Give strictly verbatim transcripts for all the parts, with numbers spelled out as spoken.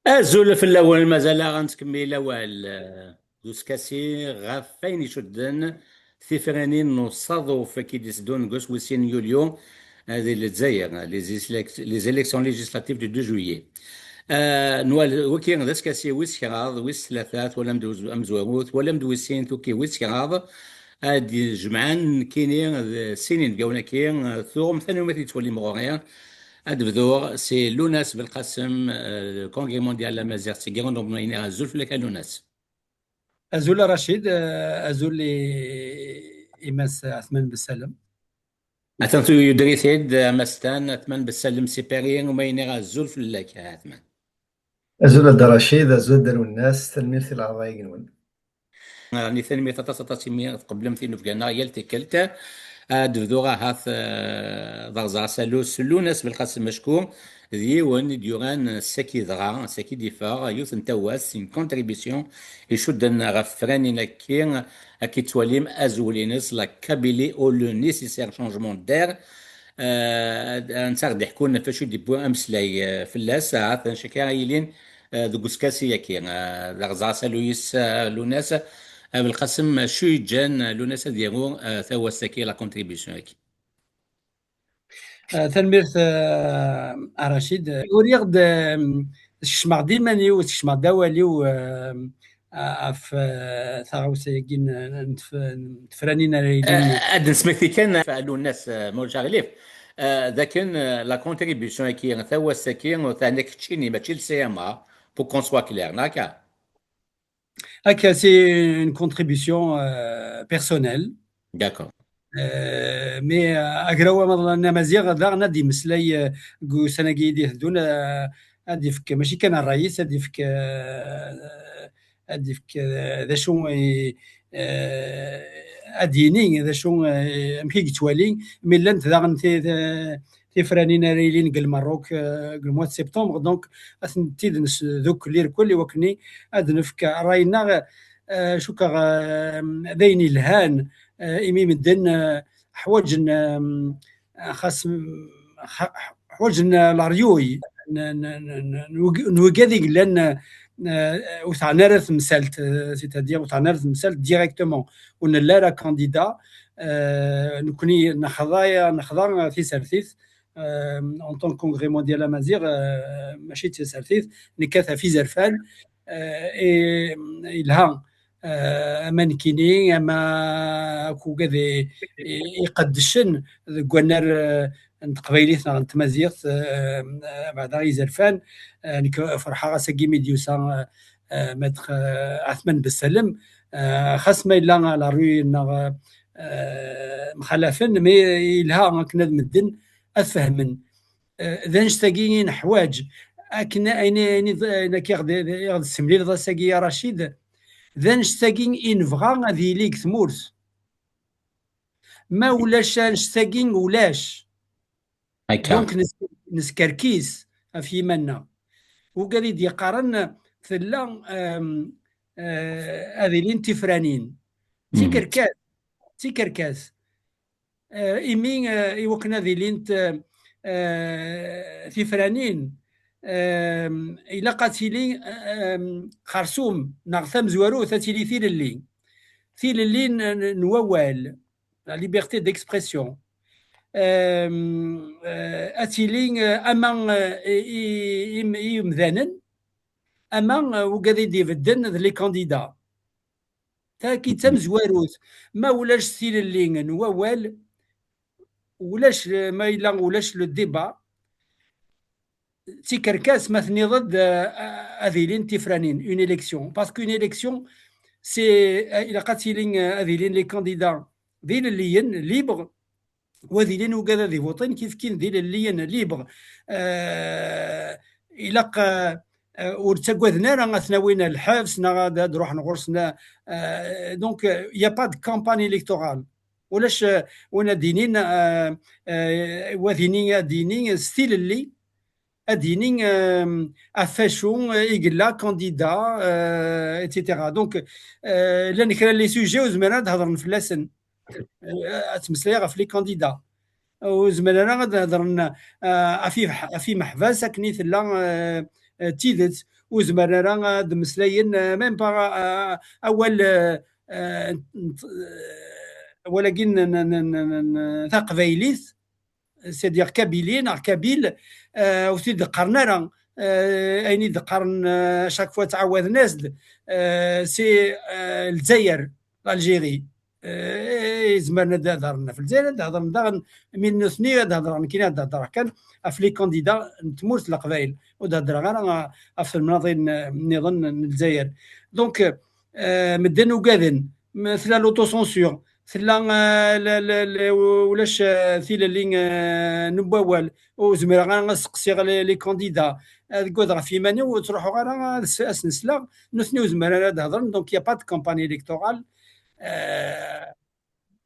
Azul fell-awen, mazal-aɣ ad nettkemmil awal, eh, d uskasi ɣef wayen icudden tifranin n usaḍuf i d-iteddun deg wass wis sin yulyu, eh, di Lezzayer, les élec-, les élections législatives du deux juillet. Eh, nwal-, waki d askasi wis kraḍ, wis tlata, twalam-d wis-, amezwaru, twalam-d wis sin, tuki wis kraḍ, ad d-jemɛen nekkini d sin inebgawen-agi, eh, tuɣem tanumi ad yettwalim ɣur-i. Ad bduɣ si Lunas Belqasem, eh, Congrès Mondial Amaziɣ seg Grenoble, ma iniɣ azul fell-ak a Lunas. Azul a Racid, eh, azul i, i Mass Ɛetman Bessalem. Atan tu yudri-t-id, eh, Amastan Ɛetman Bessalem si Paris, uma iniɣ azul fell-ak a Ɛetman. Azul a Dda Racid, azul a Dda Lwennas, tanemmirt i leɛḍayag-nwen. Ɛni tanemmirt aṭas, aṭas imi tqeblem tinubga-nneɣ yal tikkelt. Ad bduɣ ahat, eh, d aɣẓer asalu s Lunas Belqasem acku d yiwen i d-yuran saki dɣa, saki d-iffeɣ, yiwet n tawast, une contribution icudden ɣef tefranin-agi, ad k-ittwalim azwel-ines, la Kabylie ou le nécessaire changement d'air. Eh, ad, ad netta ɣ-d-iḥkun ɣef wacu i d-iwwi ameslay, eh, fell-as, ahat anect akka ara yilin, eh, deg uskasi-agi. Eh, d aɣẓer asalu-is, eh, Lunas, eh, Belqasem, acu yeǧǧan, eh, Lunas ad yaru, eh, tawast-agi, la contribution-agi? Eh, tanemmirt, eh, a Racid. Uriɣ-d, eh, skecmeɣ-d iman-iw, skecmeɣ-d awal-iw, eh, ɣef, eh, taɣawsa-agi n, n tef-, n tefranin ara yilin. Eh, ad d-nesmekti kan, eh, a Lunas, eh, ma ulac aɣilif, eh, d akken, eh, la contribution-agi, tawast-agi, ur teɛni keččini, mačči le C M A, pour qu'on soit clair, neɣ akka? Akka, c'est une contribution, euh, personnelle. D'accord. Euh, mais, euh, agraw amaḍlan amaziɣ daɣen ad d-imeslay, euh, deg ussan-agi i d-iteddun, euh, ad d-ifk, mačči kan ṛṛay-is, ad d-ifk, euh, ad d-ifk, euh, d acu i, euh, ad d-yini, d acu, euh, amek i yettwali, mi llant daɣen ti-, ti-, tifranin ara yilin deg Lmerruk, euh, deg le mois de septembre. Donc, ad tent-id-nesdukkel irkel i wakken ad nefk ṛṛay-nneɣ, euh, cukkeɣ, euh, d ayen yelhan, euh, imi medden, euh, ḥwaǧen, euh, xas, xa-, ḥwaǧen, euh, leryuy n, n, n, n, n wig-, n wigad i yellan, euh, ur teɛni ara temsalt, euh, c'est-à-dire ur teɛni ara temsalt directement, ur nelli ara candidat, euh, nekkni nexḍa, nexḍa tisertit, euh, en tant que Congrès Mondial Amaziɣ, euh, mačči d tisertit, nekkat ɣef izerfan, euh, et, yelha, euh, ama nekkini, ama akk ugad i, i, iqeddcen deg wannar, euh, n teqbaylit neɣ n tmaziɣt, euh, abeɛda izerfan, euh, nekk ferḥeɣ ass-agi mi d-yusa, euh, euh, Maître, euh, Ɛetman Bessalem, euh, xas ma yella la rue-nneɣ, euh, mxalafen, mais yelha akken ad medden ad fehmen. Euh, d annect-agi i neḥwaǧ. Akken ayen, ayen, ayen akka i ɣ-d-, i ɣ-d-tessemlileḍ ass-agi, a Racid, d annect-agi i nebɣa ad yili deg tmurt. Ma ulac annect-agi, ulac. Akka. Donc, nes-, neskerkis ɣef yiman-nneɣ. Ugad i d-yeqqaren tella, euh, euh, ad ilint tifranin. D tikerkas, d tikerkas. Euh, imi, euh, i wakken ad ilint, euh, euh, tifranin, euh, ilaq ad tili, euh, xersum neɣ tamezwarut ad tili tilelli. Tilelli n, n, n wawal, la liberté d'expression. Euh, euh, ad tili, euh, ama, euh, i, i, i, i yimdanen, ama, euh, ugad i d-ibedden d les candidats. Tagi d tamezwarut. Ma ulac tilelli n wawal, ulac, ma yella ulac le débat, d tikerkas ma tenniḍ-d, euh, ad ilin tifranin, une élection. Parce qu'une élection, c'est, euh, ilaq ad tilin, euh, ad ilin les candidats d ilelliyen, libres, wa d ilin ugad ad ivuṭin, kifkin d ilelliyen libre. Euh, ilaq, euh, euh, ur ttagaden ara ad ten-awin ar lḥebs neɣ ad, ad ruḥen ɣur-sen, euh, donc, euh, il y a pas de campagne électorale. Ulac, euh, win ad d-inin, euh, euh, wa d ini, ad d-ini s tilelli, ad d-yini, euh, ɣef wacu, euh, i yella candidat, euh, et cetera. Donc, euh, llan kra n les sujets ur zmiren ad hedren fell-asen. Euh, ad ttmeslayeɣ ɣef les candidats. Ur zmiren ara ad hedren, euh, ɣef yimeḥ-, ɣef yimeḥbas akken i tella, euh, euh, tidet. ur zmiren ara ad mmeslayen, euh, même pas, euh, awal, euh, euh, n-, n-, awal-agi n, n, n, n, n, n taqbaylit, c'est-à-dire kabili neɣ kabyle, euh, ur t-id-qqaren ara. Euh, ayen i d-qqaren, euh, chaque fois ttɛawaden-as-d, euh, c'est, euh, Lezzayer, l'Algérie. Euh, zemren ad hedren ɣef Lezzayer, ad hedren daɣen, mi nutni ad hedreɣ, nekkini ad hedreɣ kan ɣef les candidats n tmurt n Leqbayel, ur d-heddreɣ ara ɣef temnaḍin, euh, nniḍen n Lezzayer. Donc, euh, medden ugaden, m-, tella l'autocensure, tella, euh, la, la, la, ulac, euh, tilelli, euh, n wawal, ur zmireɣ ara ad seqsiɣ les, les candidats, ad ggadeɣ ɣef yiman-iw, ur ttruḥuɣ ara ad s-, ad sen-sleɣ, nutni ur zmiren ara ad hedren, donc il y a pas de campagne électorale. Euh,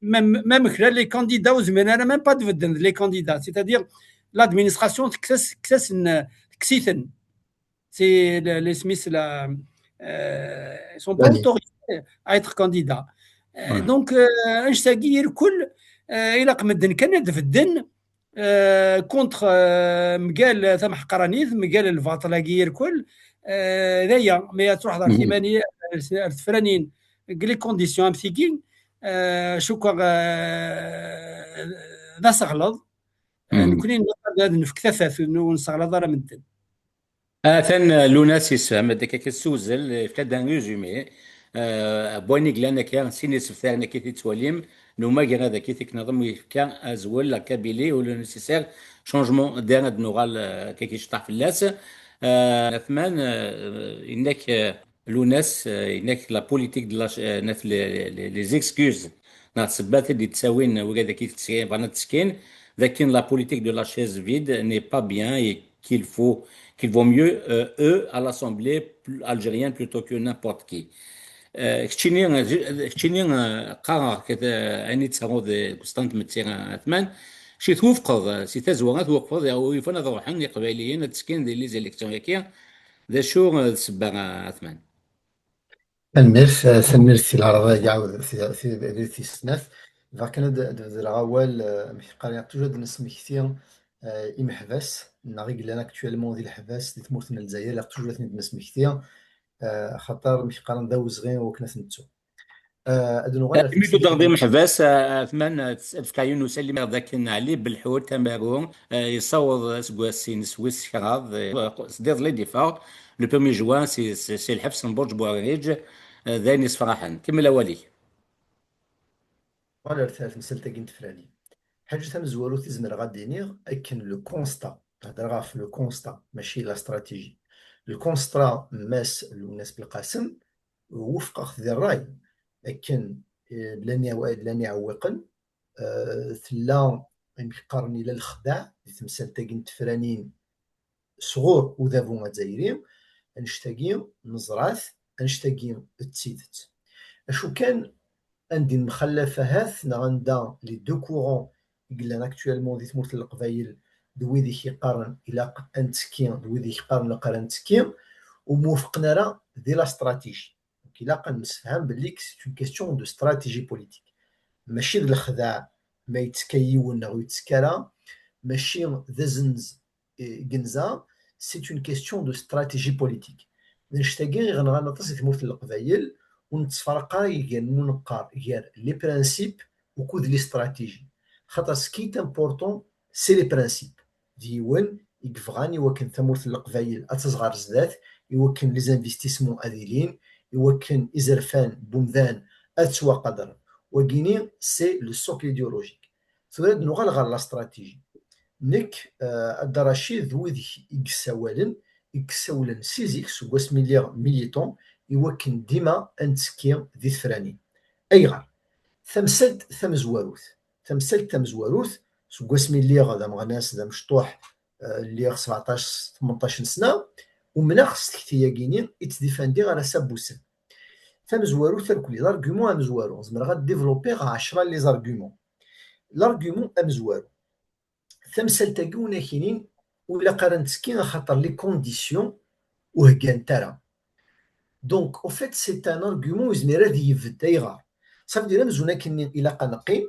même, même kra les candidats ur zmiren ara même pas ad bedden les candidats, c'est-à-dire l'administration tekkes-, tekkes-, tekkes-iten. C'est le, les Smiths, la, euh, ils sont pas autorisés à être candidats. Euh, donc, euh, annect-agi irkul, euh, ilaq medden kan ad bedden, euh, contre, euh, mgal tamḥeqranit, mgal lbaṭel-agi irkul, euh, d aya, mais ad truḥeḍ ar timanyin, ar, ar tefranin, deg les conditions am tigi, euh, cukkeɣ, euh, d aseɣleḍ. Euh, nekkni nniḍ ad nefk tafat, ur nesseɣlaḍ ara medden. Atan, euh, Luna yessefhem-d akka s tewzel, yefka-d un résumé. Euh, n wayen i yellan akka, sin isebtaren akka i t-ttwalim, n umagrad akka i t-iknaḍem yefka azwel la Kabylie ou le nécessaire changement d'air, ad nuɣal, euh, akka i yecṭaḥ fell-as. Euh, Athman, euh, yenna-k, euh, Luna, euh, yenna-k la politique de la, euh, les, les, les excuses neɣ ssebbat i d-yettawin wigad-agi bɣan ad ttekkin, d akken la politique de la chaise vide n'est pas bien et qu'il faut, qu'il vaut mieux, euh, eux, à l'Assemblée pl-, algérienne plutôt que n'importe qui. Euh, keččini, euh, keččini, euh, qqareɣ-k, euh, ayen i d-tettaruḍ deg usṭan n tmetti, euh, Athman, si twufqeḍ, euh, si tazwara twufqeḍ, euh, ur yufan ad ruḥen Iqbayliyen ad ttekkin di les élections-agi, d acu, euh, d ssebba, euh, Athman? Tanemmirt, eh, tanemmirt si leɛraḍ-agi, si, si, di tis snat. Bɣiɣ kan ad, ad beddleɣ awal, eh, amek qqaren, toujours ad nesmekti, eh, imeḥbas, neɣ i yellan actuellement di leḥbas di tmurt n Lezzayer, ilaq toujours ad ten-id-nesmekti, eh, axaṭer, amek qqaren, d awezɣi wakken ad ten-nettu. Eh, ad nuɣal ar imi temsalt-agi. Ddreɣ d imeḥbas, eh, Athman, eh, ad fkeɣ yiwen usalim d akken Ɛli Belḥut amaru, eh, yessaweḍ aseggas-ines wis kraḍ, eh, s iḍelli d-yeffeɣ, le premier juin, si, si, si lḥebs n Burǧ Buɛrij, eh, d ayen yessefraḥen. Kemmel awal-ik. Wala ar temsalt-agi n tefranin. Ḥaǧa tamezwarut i zemreɣ ad d-iniɣ, akken le constat, hedreɣ ɣef le constat, mačči la stratégie. Le constat n Mass Lwennas Belqasem, wufqeɣ-t di ṛṛay, akken, eh, llan iɛw-, llan iɛewwiqen, eh, tella, amek qqaren, ila lexdeɛ di temsalt-agi n tefranin sɣur udabu azzayri, annect-agi neẓra-t, annect-agi d tidet. Acu kan, anda i nemxallaf ahat, neɣ anda les deux courants i yellan actuellement di tmurt n Leqbayel, d wid i k-yeqqaren ilaq ad nettekki, d wid i k-yeqqaren ilaq ara nettekki, ur mwufqen ara di la stratégie. Donc, ilaq ad nemsefham belli que c'est une question de stratégie politique. Mačči d lexdeɛ ma yettekka yiwen neɣ ur yettekka ara, mačči d azenz, eh, i yenza, c'est une question de stratégie politique. D annect-agi i ɣ-nɣan aṭas di tmurt n Leqbayel, ur nettferriq ara gar, ur neqqar, gar les principes ukud les stratégies. Xaṭer ce qui est important, c'est les principes. D yiwen i yebɣan i wakken tamurt n Leqbayel ad taẓ ɣer zdat, i wakken les investissements ad ilin, i wakken izerfan n umdan ad ttwaqadren. Wagini, c'est le socle idéologique. Tura ad nuɣal ɣer la stratégie. Nekk, eh, a Dda Racid, d wid i yessawalen, i yessawlen si zik, seg wasmi lliɣ militant, i wakken dima ad nettekki di tefranin. Ayɣer? Tamsalt tamezwarut. Tamsalt tamezwarut, seg wasmi lliɣ d ameɣnas, d amecṭuḥ, eh, lliɣ sbeɛṭac, tmenṭac n sna, umneɣ s tekti-agi-ni i ttdifandiɣ ar ass-a n wussan. Tamezwarut, irkelli, l'argument amezwaru, zemreɣ ad développiɣ ɛecra les arguments. L'argument amezwaru. Tamsalt-agi ur ak-inin ur ilaq ara nettekki axaṭer les conditions ur heggant ara. Donc, au fait, c'est un argument ur yezmir ad yebded. Ayɣer? Ça veut dire, amzun akkenni ilaq ad neqqim,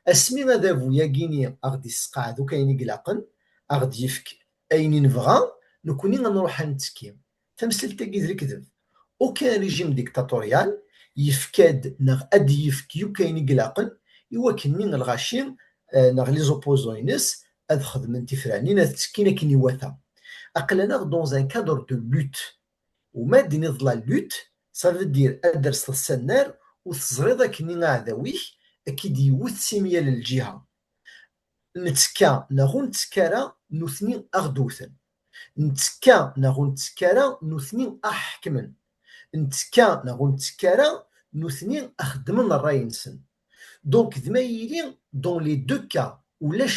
asmi adabu-yagi-ni a ɣ-d-isseqɛed akk ayen i ilaqen, a ɣ-d-yefk ayen i nebɣa, nekkni ad nruḥ ad nettekki. tamsalt-agi d lekdeb. Aucun régime dictatorial yefka-d neɣ ad d-yefk yakk ayen i ilaqen i wakken-nni lɣaci, eh, neɣ les opposants-ines ad xedmen tifranin, ad ttekkin akken iwata. Aql-aneɣ dans un cadre de lutte. U ma d-tiniḍ la lutte, ça veut dire ad d-terseḍ s annar u teẓriḍ akken-nni aɛdaw-ik ad k-id-yewwet si myal lǧiha. Nettekka neɣ ur nettekka ara, nutni a ɣ-d-wten. Nettekka neɣ ur nettekka ara, nutni a ɣ-ḥekmen. Nettekka neɣ ur nettekka ara, nutni a xeddmen ṛṛay-nsen. Donc, d ma yili, dans les deux cas, ulac,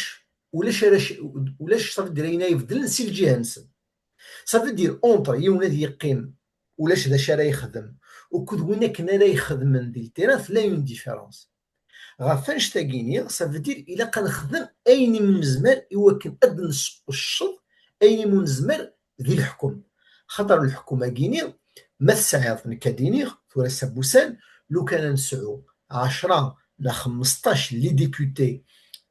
ulac ara c-, ulac, ça veut dire, ayen ara ibeddlen si lǧiha-nsen. Ça veut dire, entre yiwen ad yeqqim, ulac d acu ara yexdem, akked win akken ara ixedmen di le terrain, tella une différence. Ɣef annect-agi-ni, ça veut dire, ilaq ad nexdem ayen imu nezmer i wakken ad d-nesqecceḍ ayen imu nezmer di leḥkem. Xaṭer leḥkem-agi-ni, ma tesɛiḍ, nekk ad d-iniɣ, tura s abussan, lukan ad nesɛu ɛecra neɣ xmesṭac les députés,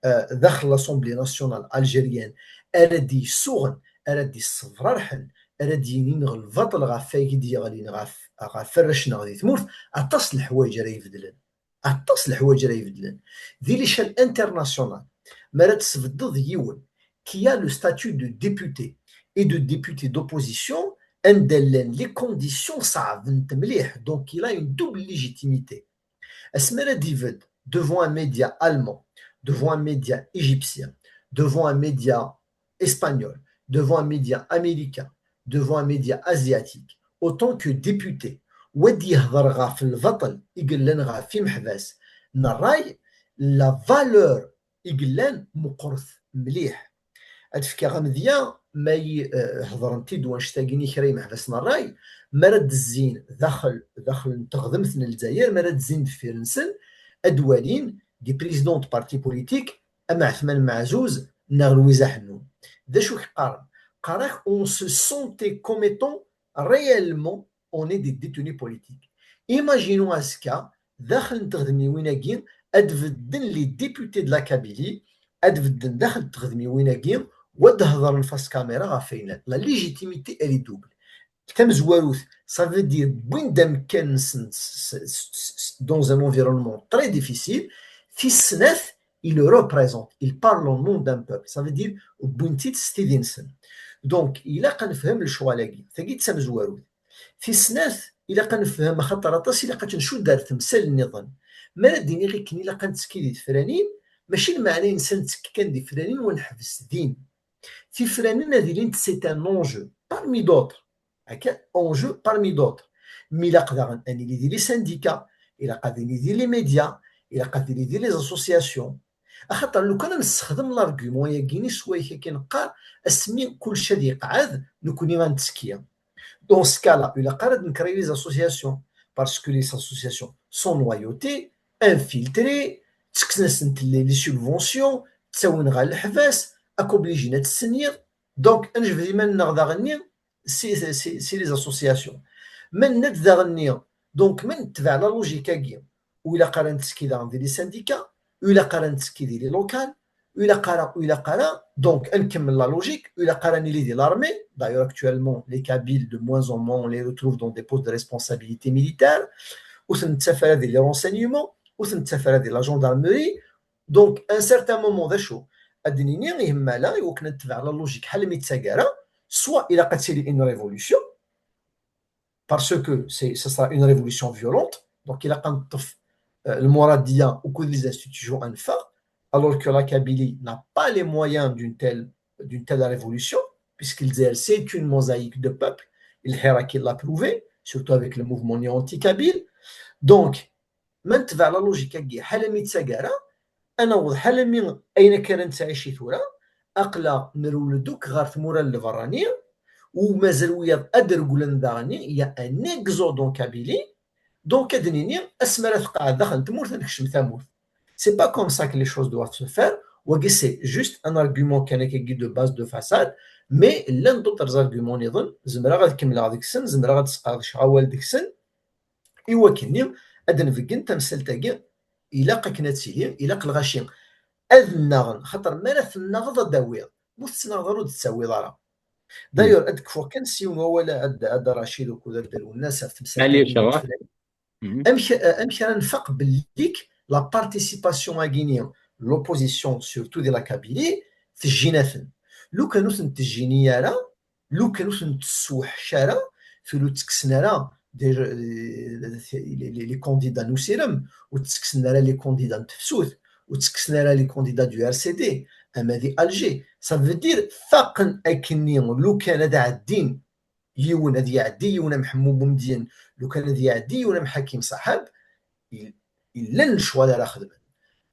euh, daxel l'Assemblée nationale algérienne, ara d-yessuɣen, ara d-yessebrarḥen, ara d-yinin ɣer lbaṭel ɣef ay d-yeɣlin ɣef, ɣef warrac-nneɣ di tmurt, aṭas n leḥwayeǧ ara ibeddlen. Aṭas n leḥwayeǧ ara ibeddlen. Di l'échelle internationale, mi ara tesbeddeḍ yiwen qui a le statut de député et de député d'opposition, anda llan les conditions ṣeɛbent mliḥ, donc il a une double légitimité. Asmi ara d-ibedd devant un média allemand, devant un média égyptien, devant un média espagnol, devant un média américain, devant un média asiatique, autant que député, wa d-yehder ɣef lbaṭel i yellan ɣef imeḥbas n ṛṛay, la valeur i yellan meqqret mliḥ. Ad fkeɣ amedya, ma yi, eh, hedren-t-id wanect-agi-ni kra imeḥbas n ṛṛay, mi ara d-zzin daxel, daxel n teɣdemt n Lezzayer, mi ara d-zzin deffir-nsen, ad walin des présidents de partis politiques, am Ɛetman Meɛzuz neɣ Lwiza Ḥennun. D acu i k-qqaren? Qqaren-ak, on se sentait comme étant réellement, on est des détenus politiques. Imaginons azekka, daxel n tɣedmiwin-agi, ad bedden les députés de la Kabylie, ad bedden daxel n tɣedmiwin-agi, wa d-hedren face caméra ɣef ayen. La légitimité, elle est double. Tamezwarut, ça veut dire, wwin-d amkan-nsen s-, s-, s-, s-, dans un environnement très difficile. Tis snat, il représente, il parle au nom d'un peuple. Ça veut dire, wwin-t-id s tidi-nsen. Donc, ilaq ad nefhem lecɣal-agi. Tagi d tamezwarut. Tis snat, ilaq ad nefhem, axaṭer aṭas ilaq ad tt-ncudd ar temsal nniḍen. Mi ara d-iniɣ akken ilaq ad nettekki di tefranin, mačči lmeɛna-ines ad nettekki kan di tefranin u ad neḥbes din. Tifranin ad ilint, c'est un enjeu parmi d'autres. Akka, enjeu parmi d'autres. Mi ilaq daɣen ad nili di les syndicats, ilaq ad nili di les médias, ilaq ad nili di les associations. Axaṭer lukan ad nessexdem l'argument-agi-ni s wayek akken neqqar, asmi kullec ad yeqɛed, nekkni ad nettekki. Dans ce cas-là, ilaq ara ad necréer les associations, parce que les associations sont noyautées, infiltrées, ttekksen-asent les, les subventions, ttawin ɣer leḥbas, ad k-obligin ad tessenyiḍ. Donc, ad nejbed iman-nneɣ daɣenni si, si, si les associations. Ma nenna-d daɣenni, donc, ma netbeɛ la logique-agi, u ilaq ara nettekki daɣen di les syndicats, u ilaq ara nettekki di les locales, u ilaq ara, u ilaq ara, donc, ad nkemmel la logique, u ilaq ara nili di l'armée. D'ailleurs, actuellement, les Kabyles, de moins en moins, on les retrouve dans des postes de responsabilité militaire, ur ten-nettaf ara di les renseignements, ur ten-nettaf ara di la gendarmerie. Donc, à un certain moment, d acu? Ad d-nini, ihi ma la, i wakken ad netbeɛ la logique, ḥala mi d taggara, soit ilaq ad tili une révolution, parce que c'est, ça sera une révolution violente. Donc, ilaq ad neṭṭef, euh, le Mouradia ou que les institutions à faire, alors que la Kabylie n'a pas les moyens d'une telle, d'une telle révolution, puisqu'ils, c'est une mosaïque de peuples, et le Hirak l'a prouvé, surtout avec le mouvement néo-anti-kabyle. Donc, ma netbeɛ la logique-agi, ḥala mi d taggara, ad naweḍ ḥala mi ayen akka ara nettɛici tura, aql-aɣ nrewwel-d akk ɣer tmura n lberrani, u mazal wiyaḍ ad d-regglen daɣenni, il y a un exode en Kabylie, donc ad d-nini, asmi ara tqeɛɛed daxel n tmurt, ad nekcem tamurt. C'est pas comme ça que les choses doivent se faire. Wagi, c'est juste un argument kan akkagi de base, de façade, mais llan d'autres arguments nniḍen, zemreɣ ad kemmleɣ deg-sen, zemreɣ ad sqerdceɣ awal deg-sen, i wakken-nni ad d-nbeggen tamsalt-agi, ilaq akken ad tili, ilaq lɣaci ad nnaɣen, xaṭer mi ara tennaɣeḍ ad d-tawiḍ, ma ur tettnaɣeḍ ara ur d-tettawiḍ ara. D'ailleurs, ad kfuɣ kan s yiwen wawal ad, ad Racid ukud ad d-rwun nas ɣef temsalt-agi. Amek, amek ara nfaq bellik la participation-agi-nni, l'opposition, surtout di la Kabylie, tejjin-aten. Lukan ur ten-tejjini ara, lukan ur ten-tessewḥec ara, tili ur ttekksen ara des, les, les, les candidats n usirem, ur ttekksen ara les candidats n tefsut, ur ttekksen ara les candidats du R C D, ama di Alger. Ça veut dire, faqen akkenni, lukan ad ɛeddin yiwen, ad iɛeddi yiwen am Ḥemmu Bumedyen, lukan ad iɛeddi yiwen am Ḥakim Saḥab, il-, llan lecɣal ara xedmen.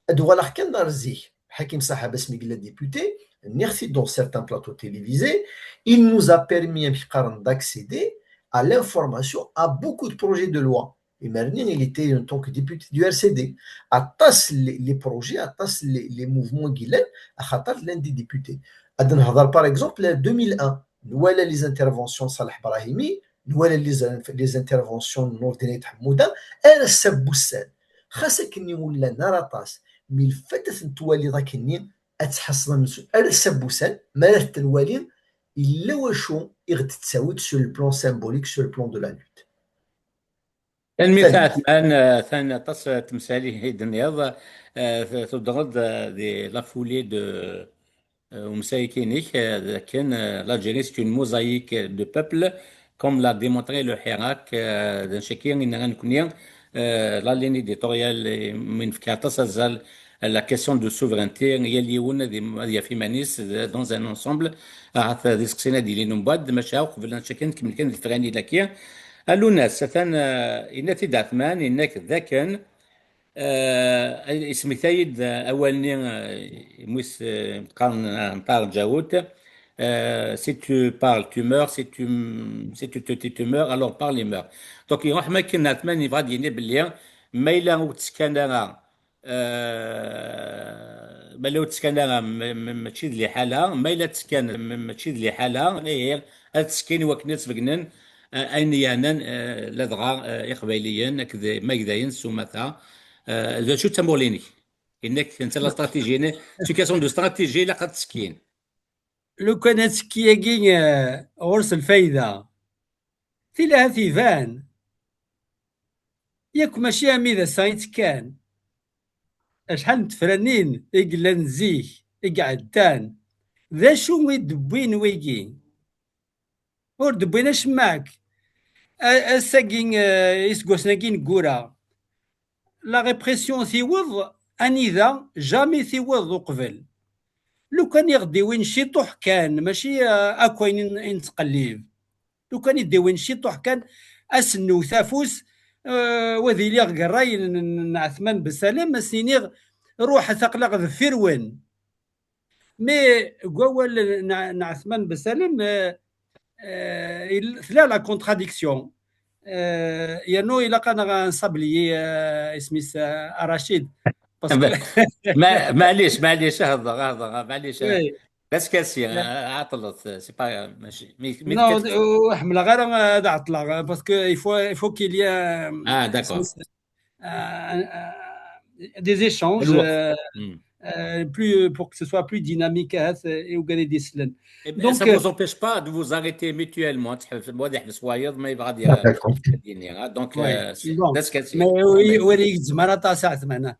Ad uɣaleɣ kan ar zik, Ḥakim Saḥab asmi yella député, nniɣ-t-id dans certains plateaux télévisés, il nous a permis, amek qqaren, d'accéder à l'information à beaucoup de projets de loi. Imir-nni, il était en tant que député du R C D. Aṭas les, les projets, aṭas les, les mouvements i yellan, axaṭer llan des députés. Ad nehḍer, par exemple, deux mille un, nwala les interventions n Ṣaleḥ Brahimi, nwala les, les interventions n Nurdin Ayt Ḥemmuda, ar ass-a n wussan. Xas akken ur llan ara aṭas, mi lfat ad ten-twaliḍ akkenni, ad tḥasseḍ amzun ar ass-a n wussan, mi ara t-nwali, yella wacu i ɣ-d-tettawiḍ sur le plan symbolique, sur le plan de la lutte. Tanemmirt a Ɛetman, eh, atan aṭas, eh, temsal i d-tenniḍ, eh, t-, tudreḍ, eh, di la foulée de, eh, umsayek-inek, eh, d akken, eh, l'Algérie, c'est une mosaïque de peuples, comme l'a démontré le Hirak, eh, d acu-agi i nra nekkni, eh, la ligne éditoriale, eh, mi nefka aṭas azal, la question de souveraineté, yal yiwen ad im-, ad yaf iman-is d-, dans un ensemble, ahat d iseqsiyen ad d-ilin umbeɛd, maca uqbel ad nečč akken, nkemmel kan di tefranin-agi. A Lwennas, atan, eh, yenna-t-id Ɛetman, yenna-k d akken, eh, yesmektay-d, eh, awal-nni, eh, imi s-, eh, qqaren, eh, Nṭar Ǧawet, eh, si tu parles, tu meurs, si tu, si tu te tais, tu meurs, alors parle et meurs. Donc, iruḥ makken Ɛetman yebɣa ad d-yini belli ma yella ur ttekkan ara, eh, ma yella ur ttekkan ara, ma, ma, mačči d liḥala, ma yella ttekkan, ma, mačči d liḥala, ihi ad ttekkin i wakken ad sbegnen, eh, ayen yeɛnan, eh, ladɣa, eh, Iqbayliyen akked Imagdayen s umata. Eh, d acu d tamuɣli-inek? Yenna-k, netta la stratégie, c'est une question de stratégie, ilaq ad ttekkin. Lukan attekki-agi, eh, ɣur-s lfayda. Tili ahat iban. Yak mačči armi d ass-a i ttekkan. Acḥal n tefranin i yellan zik, i iɛeddan. D acu i d-wwin wigi? Ur d-wwin acemma akk. A-, ass-agi, eh, iseggasen-agi ineggura, la répression tiweḍ anida jamais tiweḍ uqbel. Lukan i ɣ-d-iwin ciṭuḥ kan, mačči, eh, akk ayen i n-, i nettqellib. Lukan i d-iwin ciṭuḥ kan, ad s-newwet afus, eh, wa ad iliɣ deg ṛṛay n, n, n Ɛetman Besalem, ad s-iniɣ, ruḥet, aql-aɣ deffir-wen. Mais deg wawal n, n Ɛetman Besalem, eh, eh, il-, tella la contradiction. Eh, yernu ilaq ad nsabliyi, eh, isem-is, eh, Racid. Parce que ma-, maɛlic, maɛlic, hḍer, hḍer, maɛlic. Oui. D askasi, eh, ɛeṭṭlet, c'est pas, mačči, mi, mi Non, ur ḥemmleɣ ara ad ɛeṭṭleɣ, parce que il faut, il faut qu'il y ait, eh, Ah, d'accord. isem-is, euh, euh, des échanges, euh, euh, plus, pour que ce soit plus dynamique, hein, c'est, et au Ghana des Slen. Eh ben, donc, ça ne vous empêche pas de vous arrêter mutuellement. Tḥef-, wa ad iḥbes wayeḍ, ma yebɣa ad Ah, d'accord. ad yini, hein. Donc, Ouais. euh, c'est, Bon. d askasi. Mais oui, oui, yezmer aṭas, Ɛetman.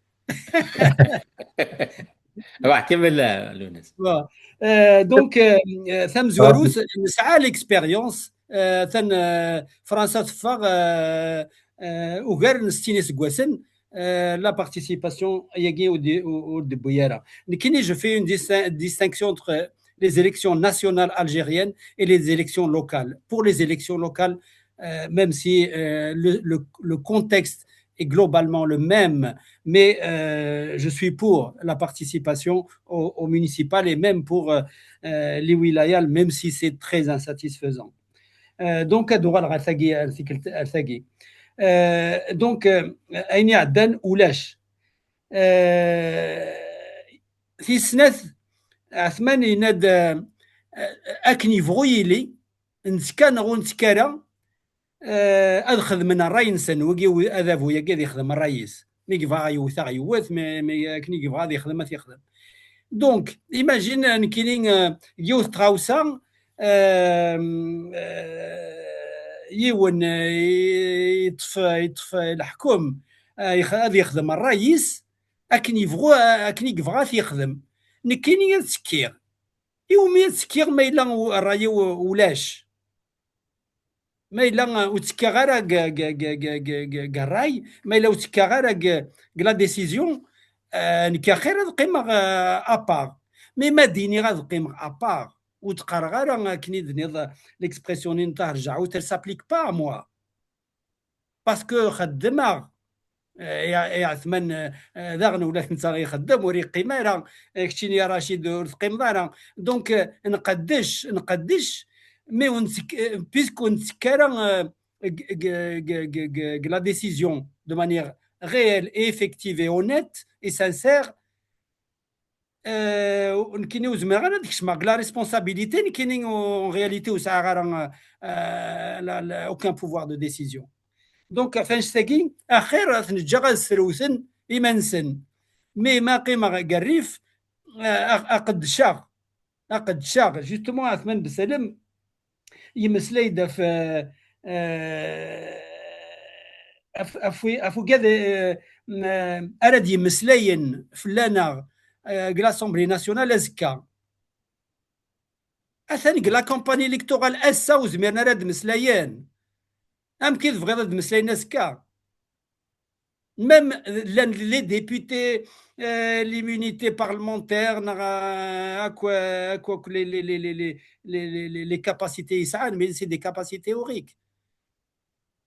Ruḥ, kemmel, euh, Lwennas. Bon. Euh, donc, euh, euh, tamezwarut, nesɛa l'expérience, euh, tan, euh, Fransa teffeɣ, euh, euh, ugar n settin iseggasen, euh, la participation-agi ur d-, ur, ur d-tewwi ara. Nekkini, je fais une distin-, distinction entre les élections nationales algériennes et les élections locales. Pour les élections locales, euh, même si, euh, le, le, le contexte est globalement le même, mais, euh, je suis pour la participation au, au municipal et même pour, euh, euh, les wilayas, même si c'est très insatisfaisant. Euh, donc, ad uɣaleɣ ar tagi, ar tikkelt, ar tagi. Euh, donc, euh, ayen iɛeddan ulac. Euh, tis snat, Ɛetman yenna-d, euh, akken yebɣu yili, nettekka neɣ ur nettekka ara, euh, ad xedmen ṛṛay-nsen, wigi, adabu-yagi ad yexdem ṛṛay-is. Mi yebɣa ad yewwet, ad yewwet, mi, mi akken i yebɣa ad yexdem, ad t-yexdem. Donc, imagine, euh, nekkini, euh, yiwet n tɣawsa, euh, euh, yiwen, euh, yeṭṭef, yeṭṭef leḥkem, euh, yex-, ad yexdem ṛṛay-is akken yebɣu, akken i yebɣa ad t-yexdem. Nekkini ad ttekkiɣ. Iwumi ad ttekkiɣ ma yella u-, ṛṛay-iw ulac? Ma yella, uh, ur ttekkaɣ ara deg, deg, deg, deg, deg, deg ṛṛay, ma yella ur ttekkaɣ ara deg, deg la décision, uh, nekk axir ad qqimeɣ, uh, à part. Mais ma d-iniɣ ad qqimeɣ à part, ur d-qqareɣ ara akken i d-tenniḍ, l'expression-nni n Tahar Jahout, elle s'applique pas à moi. Parce que xeddmeɣ, eh, i, i Ɛetman, eh, daɣen ula d netta ixeddem, ur yeqqim ara, eh, keččini a Racid ur teqqimeḍ ara. Donc, eh, nqeddec, nqeddec, mais ur nettek-, eh, puisque ur nettekk ara, eh, deg, deg, deg, deg, deg la décision de manière réelle et effective et honnête et sincère, eh, nekkini ur zmireɣ ara ad kecmeɣ deg la responsabilité, nekkini en réalité ur sɛiɣ ara, eh, la, la, aucun pouvoir de décision. Donc, ɣef annect-agi, axir ad ten-ǧǧeɣ ad srewten iman-nsen. Mais ma qqimeɣ deg rrif, eh, a, a qeddceɣ, a qeddceɣ, justement, Ɛetman Besalem, yemmeslay-d ɣef, eh, eh, ɣef, ɣef wi-, ɣef wigad, eh, n-, ara d-yemmeslayen fell-aneɣ, eh, deg l'Assemblée nationale azekka. Atan deg la campagne électorale ass-a ur zmiren ara ad d-mmeslayen. Amek i tebɣiḍ ad d-mmeslayen azekka? Même llan les députés, euh, l'immunité parlementaire, neɣ, euh, akk, akk, akk les, les, les, les, les, les, les, les capacités yesɛan, mais c'est des capacités théoriques.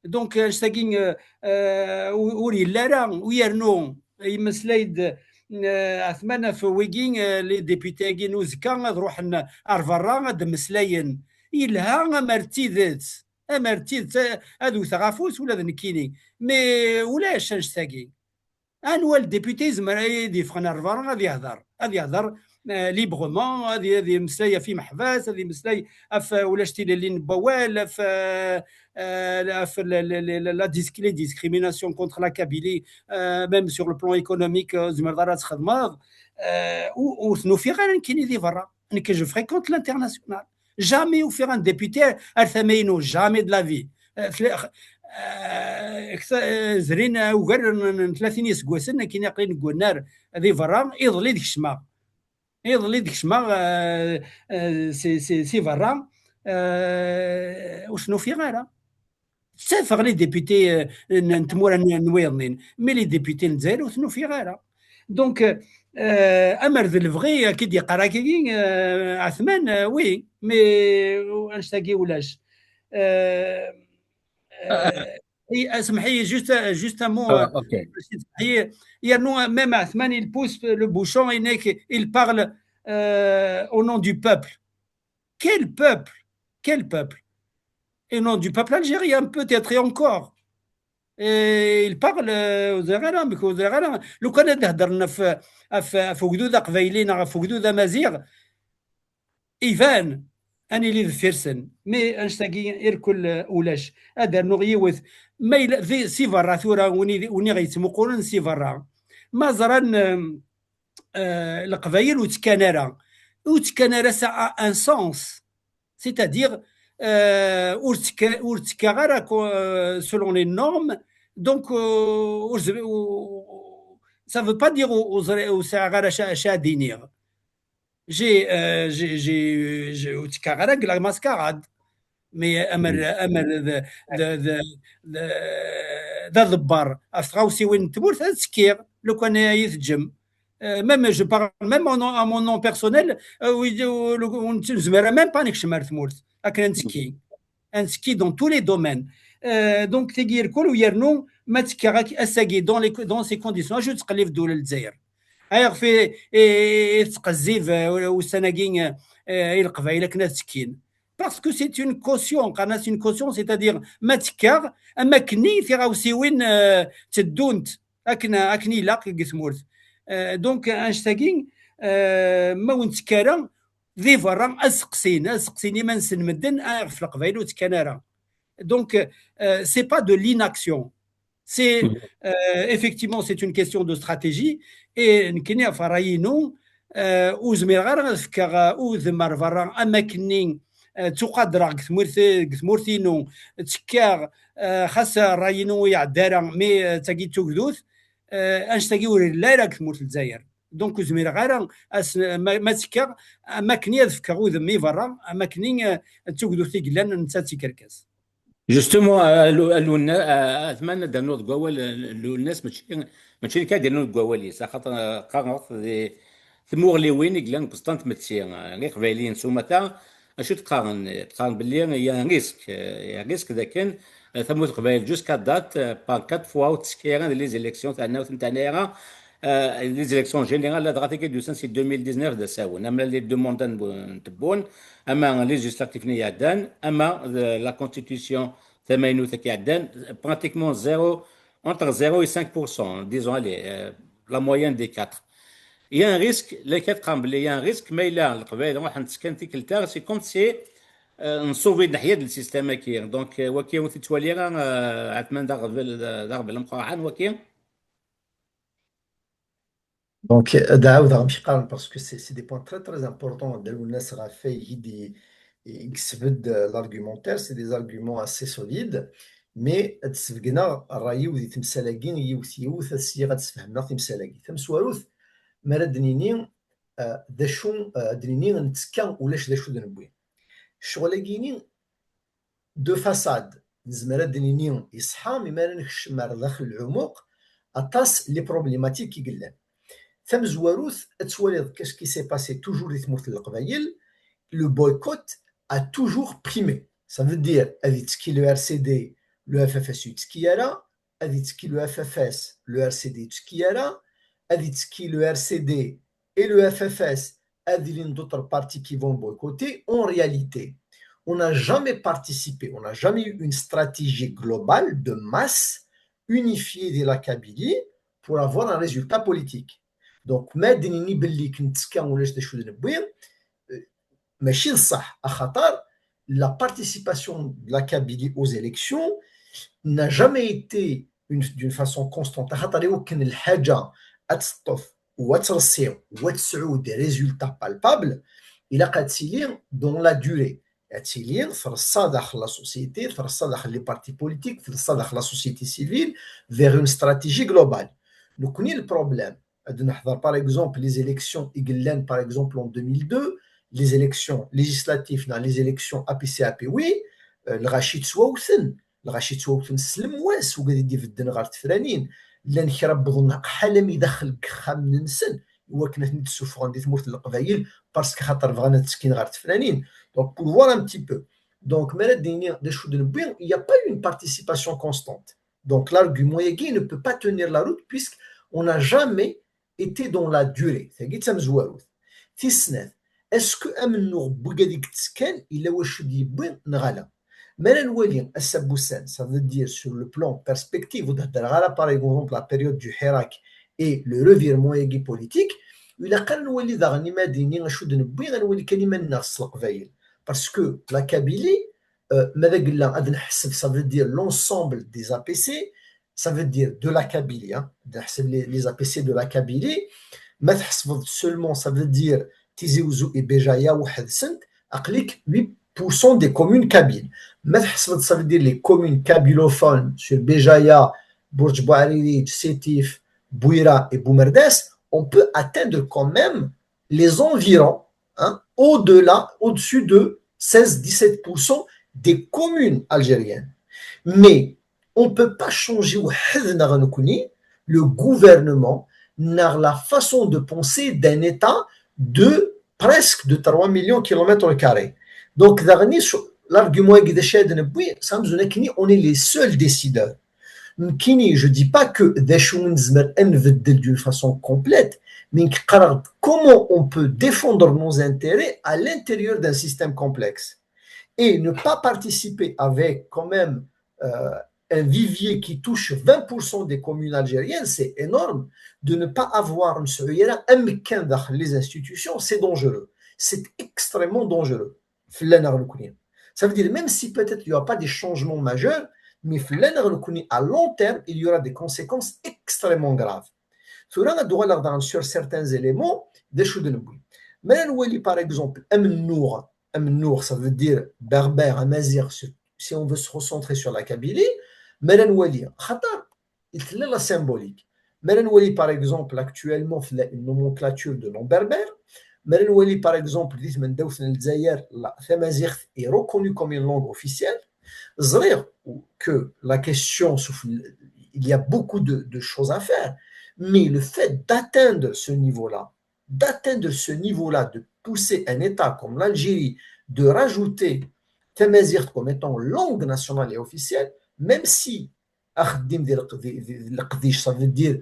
Donc, euh, annect-agi, euh, euh, ur, ur yelli ara, u yernu yemmeslay-d, euh, Ɛetman ɣef wigi, euh, les députés-agi n uzekka ad ruḥen ar berra ad d-mmeslayen. Yelha amer d tidet, amer d tidet, eh, ad wteɣ afus ula d nekkini. Mais ulac annect-agi. Anwa le député yezmer ad yeffɣen ar berra ad yehder, ad yehder, eh, librement, ad y-, ad yemmeslay ɣef imeḥbas, ad yemmeslay ɣef, eh, ulac tilelli n wawal, ɣef, eh, eh, ɣef la, la, la, la, la disc-, les discriminations contre la Kabylie, eh, même sur le plan économique, eh, tzemreḍ ara ad txedmeḍ. Eh, u-, ur ten-ufiɣ ara nekkini di berra. Nekk, je fréquente l'international. Jamais ufiɣ un député ar tama-inu, jamais de la vie. Eh, tla-, eh, kta-, eh, zrin, eh, ugar n, n, n tlatin yiseggasen, akken aql-i deg unnar di berra, iḍelli d-kecmeɣ. Iḍelli d-kecmeɣ, eh, eh, si, si, si berra, eh, ur ten-ufiɣ ara. Ttafeɣ les députés, euh, n, n tmura n, n wayeḍnin, mais les députés n Lezzayer ur ten-ufiɣ ara. Donc, euh, amer d lebɣi, akka i d-yeqqar akkagi, euh, Ɛetman, euh, oui, mais, euh, annect-agi ulac. Euh, euh, i-, semḥ-iyi, juste, juste un mot, ah, euh, ok. Semḥ-iyi, yernu, même Ɛetman, il pousse le bouchon, il n'est que, il parle, euh, au nom du peuple. Quel peuple? Quel peuple? Et non, du peuple algérien, peut-être, et encore. Et il parle, euh, ur ẓriɣ ara, amek ur ẓriɣ ara. Lukan ad d-heddren ɣef, ɣef, ɣef ugdud aqbayli neɣ ɣef ugdud amaziɣ, iban, ad nili deffir-sen. Mais annect-agi irkel, euh, ulac. Ad d-rnuɣ yiwet. Ma yella, di, si berra tura, win i, win i ɣ-yettmuqulen si berra. Ma ẓran, euh, euh, Leqbayel ur ttekkan ara. Ur ttekkan ara, ça a un sens. C'est-à-dire, euh, ur ttekka-, ur ttekkaɣ ara ko-, euh, selon les normes. Donc, euh, ur z-, u-, ça veut pas dire ur, ur ẓri-, ur sɛiɣ ara ca-, ca ad iniɣ. J'ai, euh, j'ai, j'ai, j'ai, ur ttekkaɣ ara deg la mascarade. Mais amer, amer d, d, d, d, d aḍebbar ɣef tɣawsiwin n tmurt, ad ttekkiɣ, lukan ay teǧǧem. Euh, même, je parle même en nom, à mon nom personnel, euh, oui, euh, le, ur nezmir même pas ad nekcem ar tmurt, akken ad nettekki. Ad nettekki dans tous les domaines. Euh, donc, tigi irkul u yernu, ma ttekkiɣ ak-, ass-agi, dans les, dans ces conditions, aju tettqellib ddula n Lezzayer. Ayɣef i, i, i tettqezzib, euh, ussan-agi, euh, i Leqbayel akken ad ttekkin? Parce que c'est une caution, qqaren-as une caution, c'est-à-dire ma ttekkaɣ, am akkenni tiɣawsiwin, euh, tteddunt akken, akken ilaq deg tmurt. Euh, donc, annect-agi, euh, ma ur nettekk ara, di berra ad seqsin, ad seqsin iman-nsen medden, ah, ɣef Leqbayel ur ttekkan ara. Donc, euh, c'est pas de l'inaction. C'est, euh, effectivement, c'est une question de stratégie. Et nekkini, ɣef ṛṛay-inu, euh, ur zmireɣ ara ad fkeɣ, euh, udem ar berra am akkenni, eh, ttuqadreɣ deg tmurt, deg tmurt-inu, ttekkaɣ, eh, xas ṛṛay-inu ur iɛedda ara, mi, eh, d tagi d tugdut, eh, annect-agi ur yelli ara deg tmurt n Lezzayer. Donc, ur zmireɣ ara, as-, ma, ma ttekkaɣ, am akken ad fkeɣ udem i berra, am akken, eh, d tugdut i yellan, netta d tikerkas. Justement, a, a, Lu-, a Lwenna-, a, Atman, ad d-rnuɣ deg wawal, a, Lwennas, mačči, mačči nekk ad d-rnuɣ deg wawal-is, axaṭer, a, qqareɣ di tmuɣliwin i yellan deg uẓeṭṭa n tmetti, a, Iqbayliyen s umata, acu d-qqaren? Qqaren belli il y a un risque, il y a un risque dakken, a, tamurt n Leqbayel jusqu'à date, a, par quatre fois ur tettekki ara di les élections, terna ur ten-terni ara, Euh, les élections générales, ladɣa tagi d-yusan si deux mille dix-neuf d asawen, ama les deux mandats n, n Tebboune, ama les législatives-nni iɛeddan, ama d la constitution tamaynut-agi iɛeddan, pratiquement zéro, entre zéro et cinq pour cent, disons, allez, euh, la moyenne des quatre. Il y a un risque, les quatre qqaren belli il y a un risque, ma yella Leqbayel ruḥen-tt kan tikkelt-a, c'est comme si, euh, nṣubi-d leḥya d le système-agi. Donc, euh, wagi ur t-yettwali ara, euh, Ɛetman d aɣbel, d aɣbel ameqqran, wagi. Donc, ad ɛawdeɣ amek qqaren, parce que c'est, c'est des points très, très importants. Dda Lwennas ɣef wayeg i d-, i yesbedd, euh, l'argumentaire, c'est des arguments assez solides, mais ad d-sbeggneɣ ṛṛay-iw di temsal-agi, yiwet, yiwet, ad sliɣ ad d-sfehmneɣ timsal-agi. Tamezwarut, mi ara d-nini, euh, d acu, euh, ad d-nini nettekka ulac d acu d-newwi. Ccɣel-agi-ni, de façade, nezmer ad d-nini iṣeḥḥa, mi ara nekcem ar daxel lɛumuq, aṭas les problématiques i yellan. Tamezwarut, ad twaliḍ qu'est-ce qui s'est passé toujours di tmurt n Leqbayel, le boycott a toujours primé. Ça veut dire, ad yettekki le R C D, le F F S ur yettekki ara, ad yettekki le F F S, le R C D ur yettekki ara, ad yettekki le R C D et le F F S, ad ilin d'autres partis qui vont boycotter. En réalité, on n'a jamais participé, on n'a jamais eu une stratégie globale de masse unifiée de la Kabylie pour avoir un résultat politique. Donc, ma d-nini belli nettekka ulac d acu d-newwi, euh, mačči d ṣṣeḥ, axaṭer la participation de la Kabylie aux élections n'a jamais été une, d'une façon constante. Axaṭer iwakken lḥaǧa ad teṭṭef u ad tṛessi u ad tesɛu des résultats palpables, ilaq ad tili dans la durée. Ad tili treṣṣa daxel la société, treṣṣa daxel les partis politiques, treṣṣa daxel la société civile vers une stratégie globale. Nekkni, le problème, ad neḥḍer, par exemple, les élections i yellan, par exemple, en deux mille deux, les élections législatives neɣ les élections A P C A P, oui, euh, lɣaci ttwawten, lɣaci ttwawten s lemwas, wigad i d-ibedden ɣer tefranin, llan kra wwḍen ḥala mi daxel deg yexxamen-nsen, iwakken ad ten-id-ssufɣen di tmurt n Leqbayel, parce que xaṭer bɣan ad ttekkin ɣer tefranin. Donc, pour voir un petit peu. Donc, ma ara d-nini d acu d-newwi, il n'y a pas eu une participation constante. Donc, l'argument-agi ne peut pas tenir la route puisqu'on n'a jamais été dans la durée. Tagi d tamezwarut. Tis snat, est-ce que amennuɣ n wigad i yettekkan yella wacu d-yewwi neɣ ala? Ma ara nwali ass-a n wussan, ça veut dire sur le plan perspective, ur d-heddreɣ ara par exemple la période du Hirak et le revirement-agi politique, ilaq ad nwali daɣen, ma d-nini acu d-newwi, ad nwali kan iman-nneɣ s Leqbayel. Parce que la Kabylie, euh, ma d agella ad nḥesseb, ça veut dire l'ensemble des A P C, ça veut dire de la Kabylie, hein, ad nḥesseb les, les A P C de la Kabylie, ma tḥesbeḍ seulement, ça veut dire Tizi Ouzou et Béjaïa weḥd-sent, aql-ik huit pour cent des communes kabyles. Ma tḥesbeḍ, ça veut dire les communes kabylophones sur Béjaïa, Bourj Bouariri, Sétif, Bouira et Boumerdas, on peut atteindre quand même les environs, hein, au-delà, au-dessus de seize, dix-sept pour cent des communes algériennes. Mais on peut pas changer weḥd-neɣ nekkni le gouvernement neɣ la façon de penser d'un État de presque de trois millions de kilomètres carrés. Donc, daɣen, l'argument-agi d acu ara d-newwi, ça veut dire que on est les seuls décideurs. Nekkini, je dis pas que d acu i nezmer ad nbeddel d'une façon complète, mais qqareɣ-d comment on peut défendre nos intérêts à l'intérieur d'un système complexe. Et ne pas participer avec quand même, euh, un vivier qui touche vingt pour cent des communes algériennes, c'est énorme, de ne pas avoir, ur nesɛi ara amkan daxel les institutions, c'est dangereux. C'est extrêmement dangereux. Fell-aneɣ nekkni. Ça veut dire, même si peut-être il n'y aura pas des changements majeurs, mais fell-aneɣ nekkni, à long terme, il y aura des conséquences extrêmement graves. Tura ad uɣaleɣ daɣen sur certains éléments, d acu d-newwi. Ma ara nwali, par exemple, amennuɣ amennuɣ, ça veut dire berbère, amaziɣ, si on veut se recentrer sur la Kabylie, mi ara nwali, xaṭer tella la symbolique. Mi ara nwali, par exemple, actuellement, tella une nomenclature de langue berbère. Mi ara nwali, par exemple, di tmendawt n Lezzayer, la, tamaziɣt est reconnue comme une langue officielle. Ẓriɣ que la question, il y a beaucoup de, de choses à faire, mais le fait d'atteindre ce niveau-là, d'atteindre ce niveau-là, de pousser un État comme l'Algérie, de rajouter tamaziɣt comme étant langue nationale et officielle, même si axeddim di leqdic, ça veut dire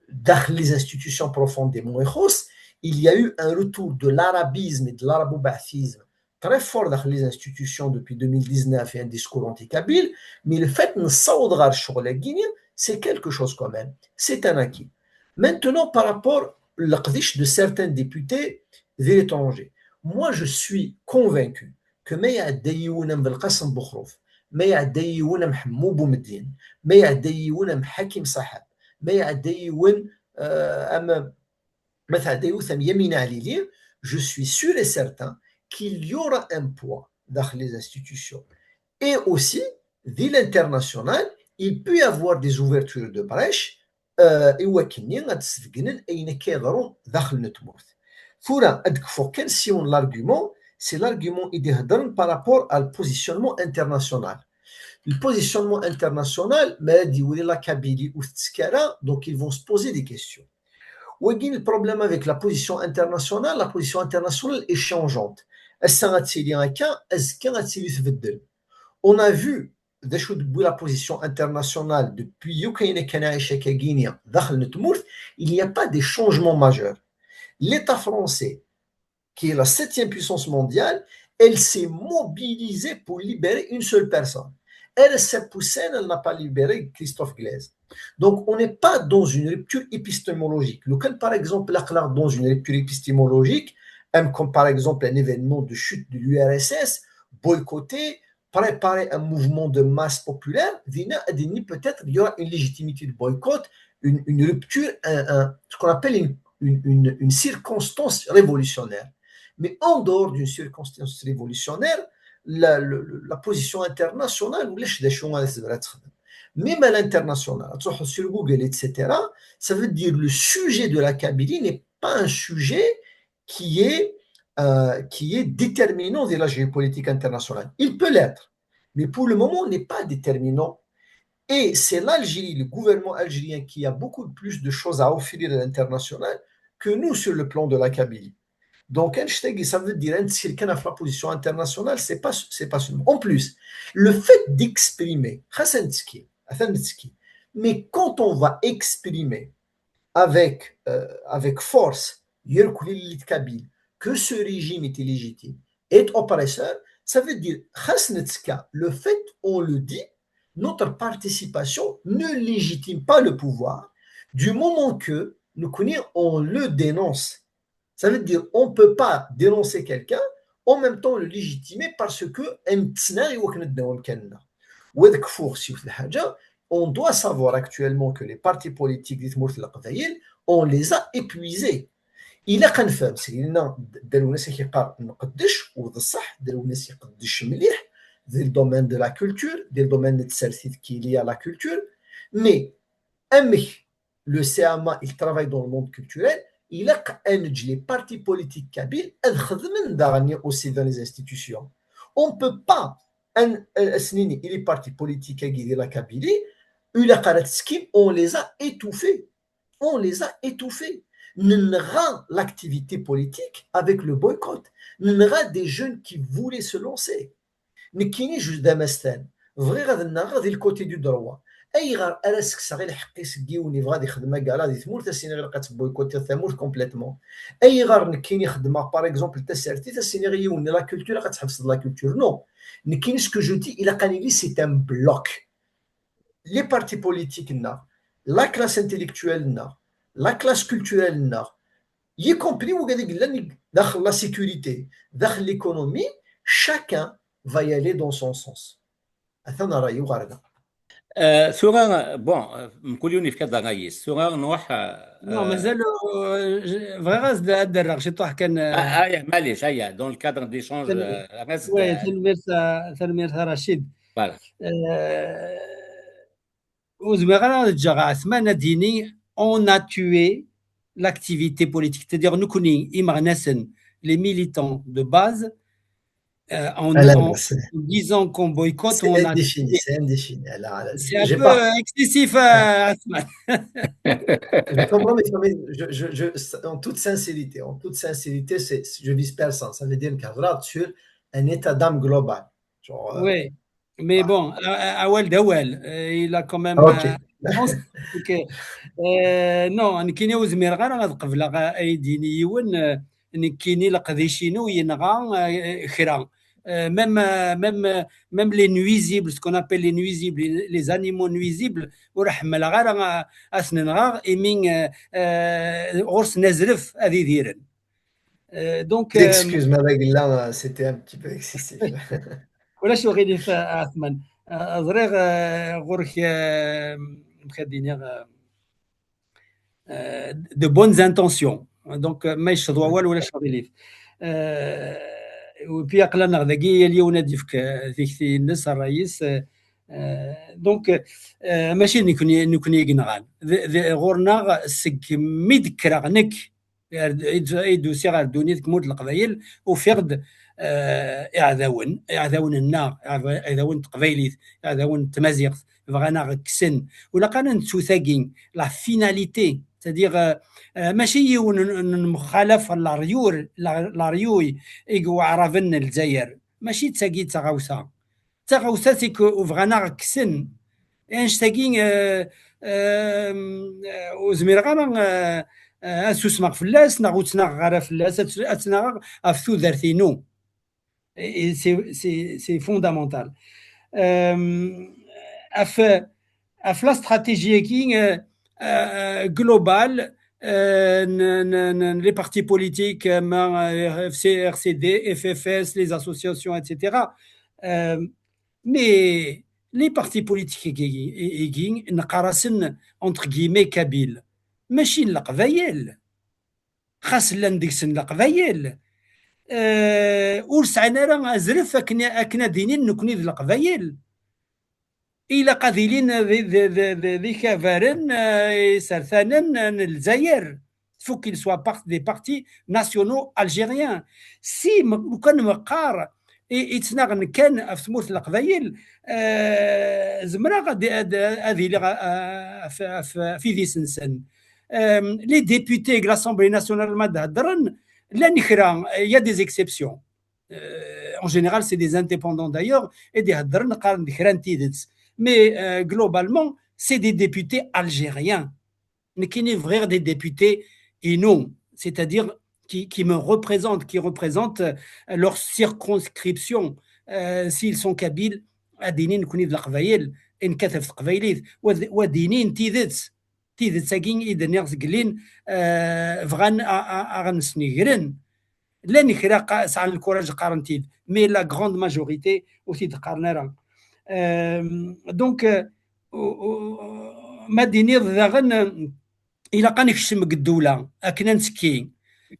daxel les institutions profondément ixuṣṣ, il y a eu un retour de l'arabisme et de l'arabobaathisme très fort dans les institutions depuis deux mille dix-neuf et un discours anti-kabyle, mais le fait نصوض غير الشغل, c'est quelque chose quand même, c'est un acquis. Maintenant, par rapport au leqdic de certains députés de l'étranger, moi je suis convaincu que ma iɛedda yiwen am Belqasem Buxruf, ma iɛedda yiwen am Ḥemmu Bumedyen, ma iɛedda yiwen am Ḥakim Saḥab, ma iɛedda yiwen euh, am ma tɛedda yiwet am Yamina Ɛlili, je suis sûr et certain qu'il y aura un poids dans les institutions. Et aussi, di l'international, il peut y avoir des ouvertures de brèche euh, i wakken ad d-sbeggnen ayen akka yeḍrun daxel n tmurt. Tura, ad kfuɣ kan s yiwen l'argument, c'est l'argument i d-iheddren par rapport à le positionnement international. Le positionnement international, ma ad iwali la Kabylie ur tettekk ara, donc ils vont se poser des questions. Wagi le problème avec la position internationale, la position internationale est changeante. Ass-a ad tili akka, azekka ad tili tbeddel. On a vu d acu d-tewwi la position internationale depuis yakk ayen akka neɛic akkagini daxel n tmurt, il n'y a pas des changements majeurs. L'État français, qui est la septième puissance mondiale, elle s'est mobilisée pour libérer une seule personne. R S F Hussein, elle n'a pas libéré Christophe Glaise. Donc, on n'est pas dans une rupture épistémologique. Quand, par exemple, aql-aɣ dans une rupture épistémologique, comme par exemple un événement de chute de l'U R S S, boycotté, préparer un mouvement de masse populaire, peut-être il y aura une légitimité de boycott, une, une rupture, un, un, ce qu'on appelle une, une, une, une circonstance révolutionnaire. Mais en dehors d'une circonstance révolutionnaire, la, la, la position internationale, même à l'international, sur Google, et cetera, ça veut dire le sujet de la Kabylie n'est pas un sujet qui est, euh, qui est déterminant de la géopolitique internationale. Il peut l'être, mais pour le moment, n'est pas déterminant. Et c'est l'Algérie, le gouvernement algérien, qui a beaucoup plus de choses à offrir à l'international que nous sur le plan de la Kabylie. Donc, ça veut dire la position internationale, c'est pas, c'est pas seulement. En plus, le fait d'exprimer, mais quand on va exprimer avec, euh, avec force, que ce régime est illégitime, est oppresseur, ça veut dire, le fait, on le dit, notre participation ne légitime pas le pouvoir du moment que nous, on le dénonce. Ça veut dire, on ne peut pas dénoncer quelqu'un, en même temps le légitimer parce que on doit savoir actuellement que les partis politiques di tmurt n Leqbayel, on les a épuisés. Ilaq ad nefhem, seg dinna, Dda Lwennas ak-yeqqar nqeddec, u d ṣṣeḥ, Dda Lwennas iqeddec mliḥ, di le domaine de la culture, di le domaine n tsertit qui est lié à la culture, mais amek le C M A, il travaille dans le monde culturel, ilaq ad neǧǧ les partis politiques kabyles ad xedmen daɣen aussi dans les institutions. On ne peut pas, ad s-nini i les partis politiques-agi di la Kabylie, ilaq ara tettekkim, on les a étouffés. On les a étouffés. Nenɣa l'activité politique avec le boycott. Nenɣa des jeunes qui voulaient se lancer. Nekkini, je suis d amastan. Bɣiɣ ad nnaɣeɣ di le côté du droit. Ayɣer ara ssekseɣ i lḥeqq-is n yiwen yebɣa ad ixdem agala di tmurt, ad s-iniɣ ilaq ad tboycottiḍ tamurt complètement? Ayɣer nekkini xeddmeɣ, par exemple, tasertit, ad s-iniɣ i yiwen la culture, ilaq ad tḥebseḍ la culture? Non. Nekkini, ce que je dis, ilaq ad nili, c'est un bloc. Les partis politiques-nneɣ, la classe intellectuelle-nneɣ, la classe culturelle-nneɣ, y compris wigad i yellan daxel la sécurité, daxel l'économie, chacun va y aller dans son sens. Atan ṛṛay-iw ɣer da. Euh, tura, bon, euh, mkul yiwen yefka-d ṛṛay-is. Tura nruḥ, euh, Non, mazal, euh, je- bɣiɣ ad ad d-rreɣ ciṭuḥ kan, euh, Ah, ah, ya, معليش, ah, ya, dans le cadre d'échange, Tanemmirt. euh, reste, Ouais, euh, tanemmirt a, tanemmirt a Rachid. Voilà. Euh, ur zmireɣ ara ad ǧǧeɣ Ɛetman ad d-yini on a tué l'activité politique, c'est-à-dire nekkni imeɣnasen, les militants de base, euh, en, Ala, en, c'est en disant qu'on boycotte, c'est on a indéfini, tué. C'est indéfini. Là, là, C'est un j'ai peu pas. euh, excessif, euh, Asma. Je comprends, mais, mais je, je, je, en toute sincérité, en toute sincérité, c'est, je vise personne. Ça veut dire qu'un sur un état d'âme global. Genre, euh, Oui, mais voilà. Bon, euh, awal d awal, euh, il a quand même Ok. euh, réponse. Ok. Euh, non, nekkini ur zmireɣ ara ad qebleɣ, euh, ay d-yini yiwen, euh, nekkini leqdic-inu yenɣa, euh, kra. Euh, même, euh, même, euh, même les nuisibles, ce qu'on appelle les nuisibles, les, les animaux nuisibles, ur ḥemmleɣ ara, euh, ad ten-nɣeɣ, imi, euh, euh, ɣur-sen azref ad idiren. Euh, donc, euh, Excuse-moi, Ragla, c'était un petit peu excessif. Ulac uɣilif, a Ɛetman. Euh, ẓriɣ, euh, ɣur-k, euh, amek ad d-iniɣ, euh, euh, de bonnes intentions. Donc, euh, ma yecceḍ wawal, ulac uɣilif. Euh, et puis, aql-aneɣ dagi, yal yiwen ad d-yefk, euh, tikti-ines, ṛṛay-is. Euh, euh, donc, euh, mačči d nekkni, nekkni i yenɣan. D, d, ɣur-neɣ, seg mi d-kkreɣ nekk, ar d, i d, i d-usiɣ ar ddunit deg tmurt n Leqbayel, ufiɣ-d, euh, iɛdawen, iɛdawen-nneɣ, iɛda-, iɛdawen n teqbaylit, iɛdawen n tmaziɣt, bɣan aɣ-kksen. Ur ilaq ara nettu tagi, la finalité, c'est-à-dire, euh, euh, mačči yiwen n, n, n mxalaf leryur, la, leryuy i iweɛraben n Lezzayer. Mačči d tagi d taɣawsa. D taɣawsa, c'est que bɣan aɣ-kksen. Annect-agi, euh, euh, ur zmireɣ ara, euh, euh, ad susmeɣ fell-as, neɣ ur ttnaɣeɣ ara fell-as, ad, ad ttnaɣeɣ ɣef tudert-inu. Et c'est, c'est, c'est fondamental. Euh, ɣef, ɣef la stratégie-agi, euh, euh, globale, euh, n, n, n, les partis politiques, euh, ma, euh, F C, R C D, F F S, les associations, et cetera. Euh, mais les partis politiques igi, igi, neqqar-asen, entre guillemets, kabyles. Mačči n Leqbayel. Xas llan deg-sen Leqbayel, euh, ur sɛin ara azref akken, akken ad inin nekkni d Leqbayel. Ilaq ad ilin d, d, d, d, d ikabaren, euh, isertanen n Lezzayer. Faut qu'ils soient part-, des partis nationaux algériens. Si m-, lukan meqqar i, i ttnaɣen kan ɣef tmurt n Leqbayel, euh, zemreɣ ad, ad, ad iliɣ, euh, ɣef, ɣef, ɣef idis-nsen. Euh, les députés de l'Assemblée nationale ma d-heddren, llan kra, il y a des exceptions. Euh, en général, c'est des indépendants d'ailleurs, et d-heddren qqaren-d kra n tidet. Mais, euh, globalement, c'est des députés algériens. Nekkini bɣiɣ des députés inu, c'est-à-dire qui, qui me représentent, qui représentent, euh, leur circonscription. Euh, s'ils sont kabyles, ad inin nekkni d Leqbayel, i nekkat ɣef teqbaylit, wa d, wa d inin tidet. Tidet-agi i d-nniɣ zgelli, euh, bɣan a, a, a ɣ-nesnegren. Llan kra qa-, sɛan lkuraj qqaren-t-id, mais la grande majorité ur t-id-qqaren ara. Euh, donc, euh, u-, u-, ma d-iniḍ daɣen, euh, ilaq ad nekcem deg ddewla akken ad nettekki.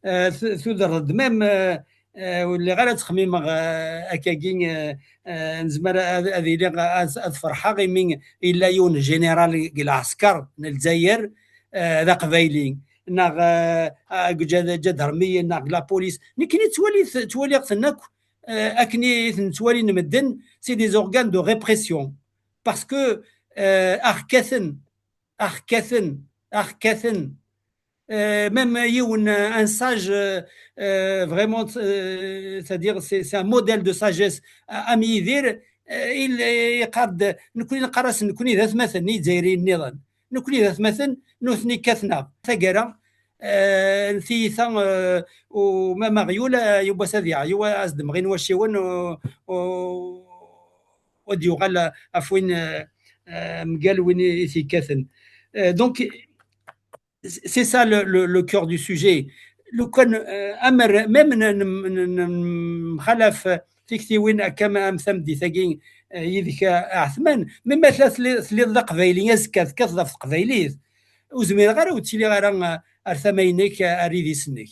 Euh, tu-, tudreḍ-d même, euh, euh, ur lliɣ ara ttxemmimeɣ, euh, akkagi, euh, euh, nezmer ad, ad iliɣ, ad, ad ferḥeɣ imi yella yiwen général deg lɛesker n Lezzayer, euh, d aqbayli, neɣ, euh, deg ǧad-, ǧadarmiyen, neɣ deg la police. Nekkini ttwali-, ttwaliɣ-ten akk, euh, akken i ten-ttwalin medden, c'est des organes de répression. Parce que, euh, aɣ-kkaten, aɣ-kkaten, aɣ-kkaten. Euh, même yiwen, euh, un sage, euh, euh, vraiment, euh, c'est-à-dire, c'est, c'est un modèle de sagesse. A-, am Yidir, euh, il, yeqqar-d, nekkni neqqar-asen, nekkni d atmaten n Yizzayriyen nniḍen. Nekkni d atmaten, nutni kkaten-aɣ. Taggara, euh, tiyita, euh, u ma aɣyul, euh, yiwwas ad yeɛyu, ad s-d-mɣin wacciwen, u, u, u ad yuɣal ɣef win, euh, euh, mgal win i, i t-yekkaten. Euh, donc, c'est ça le, le, le cœur du sujet. Lukan, euh, amer, même n, n, n, n, mxalaf tiktiwin akka am, am tameddit-agi, eh, yid-k a Ɛetman, mi ma tella tli-, telliḍ d aqbayli, azekka tekkateḍ ɣef teqbaylit, ur zmireɣ ara ur ttiliɣ ara, eh, ar tama-inek, eh, ar idis-nnek.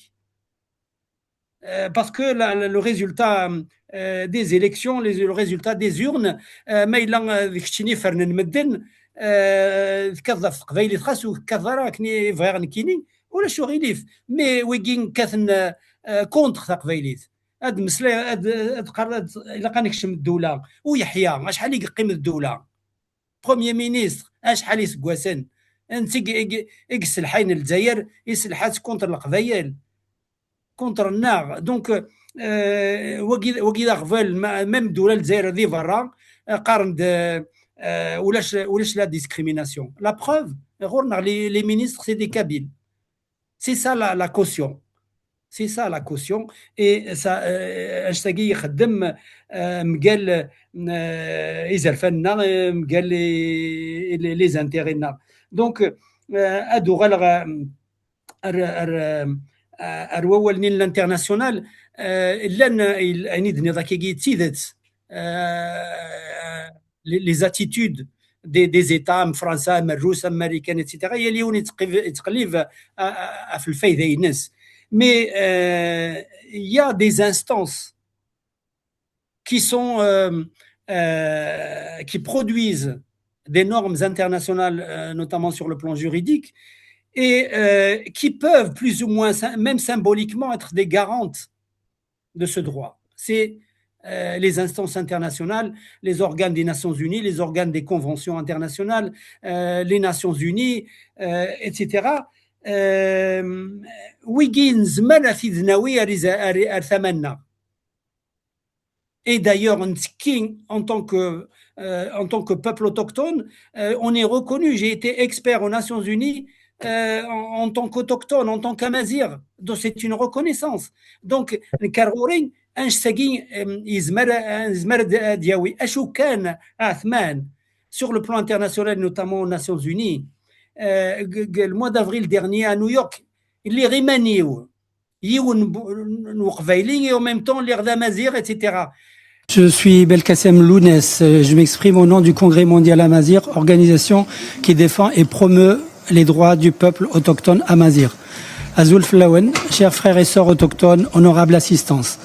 Euh, parce que la, la, le résultat, euh, des élections, les, le résultat des urnes, euh, ma yella, euh, d keččini fernen medden, euh, tekkateḍ ɣef teqbaylit, xas ur tekkateḍ ara akken i bɣiɣ nekkini, ulac uɣilif. Mais wigi kkaten, euh, euh, contre taqbaylit. Ad meslay, ad, ad qqar, ad, ilaq ad nekcem ddula. U Yeḥya, acḥal i yeqqim ddula? Premier ministre, acḥal iseggasen? Netta i, i, i yesselḥayen Lezzayer, yesselḥa-tt contre Leqbayel, contre-nneɣ. Donc, euh, wagi, wagi d aɣbel, ma-, même ddula Lezzayer di berra, euh, qqaren-d, euh, ulac, ulac la discrimination. La preuve, ɣur-neɣ les, les ministres, c'est des Kabyles. C'est ça la, la caution. C'est ça la caution. Et ça, euh, anect-agi ixeddem, euh, mgal, euh, izerfan-nneɣ, euh, mgal les, les, les intérêts-nneɣ. Donc, euh, ad uɣaleɣ, euh, ar, ar, euh, ar wawal-nni n l'international, euh, llan, euh, il-, ayen i d-tenniḍ akkagi d tidet. Euh, les, les attitudes des, des États, am Fransa, am Rrus, am Marikan, et cetera. Yal yiwen yettqib-, yettqellib a, a, ɣef lfayda-ines. Mais, euh, il y a des instances qui sont, euh, euh, qui produisent des normes internationales, euh, notamment sur le plan juridique, et, euh, qui peuvent plus ou moins, sym-, même symboliquement, être des garantes de ce droit. C'est, euh, les instances internationales, les organes des Nations Unies, les organes des conventions internationales, euh, les Nations Unies, euh, et cetera. Euh, wigi nezmer ad t-id-nawi ar iza-, ar, ar tama-nneɣ. Et d'ailleurs, nettekki, en tant que, euh, en tant que peuple autochtone, euh, on est reconnu. J'ai été expert aux Nations Unies, euh, en, en tant qu'autochtone, en tant qu'Amazigh. Donc, c'est une reconnaissance. Donc, nekk ar ɣur-i, anect-agi, euh, yezmer, yezmer ad, ad yawi. Acu kan, Ɛetman, sur le plan international, notamment aux Nations Unies, euh, g-, g-, le mois d'avril dernier à New York, lliɣ iman-iw, yiwen n bu-, n uqbayli, et en même temps, lliɣ d amaziɣ, et cetera. Je suis Belkacem Lounès. Euh, je m'exprime au nom du Congrès mondial amazigh, organisation qui défend et promeut les droits du peuple autochtone amazigh. Azul fell-awen, chers frères et sœurs autochtones, honorable assistance.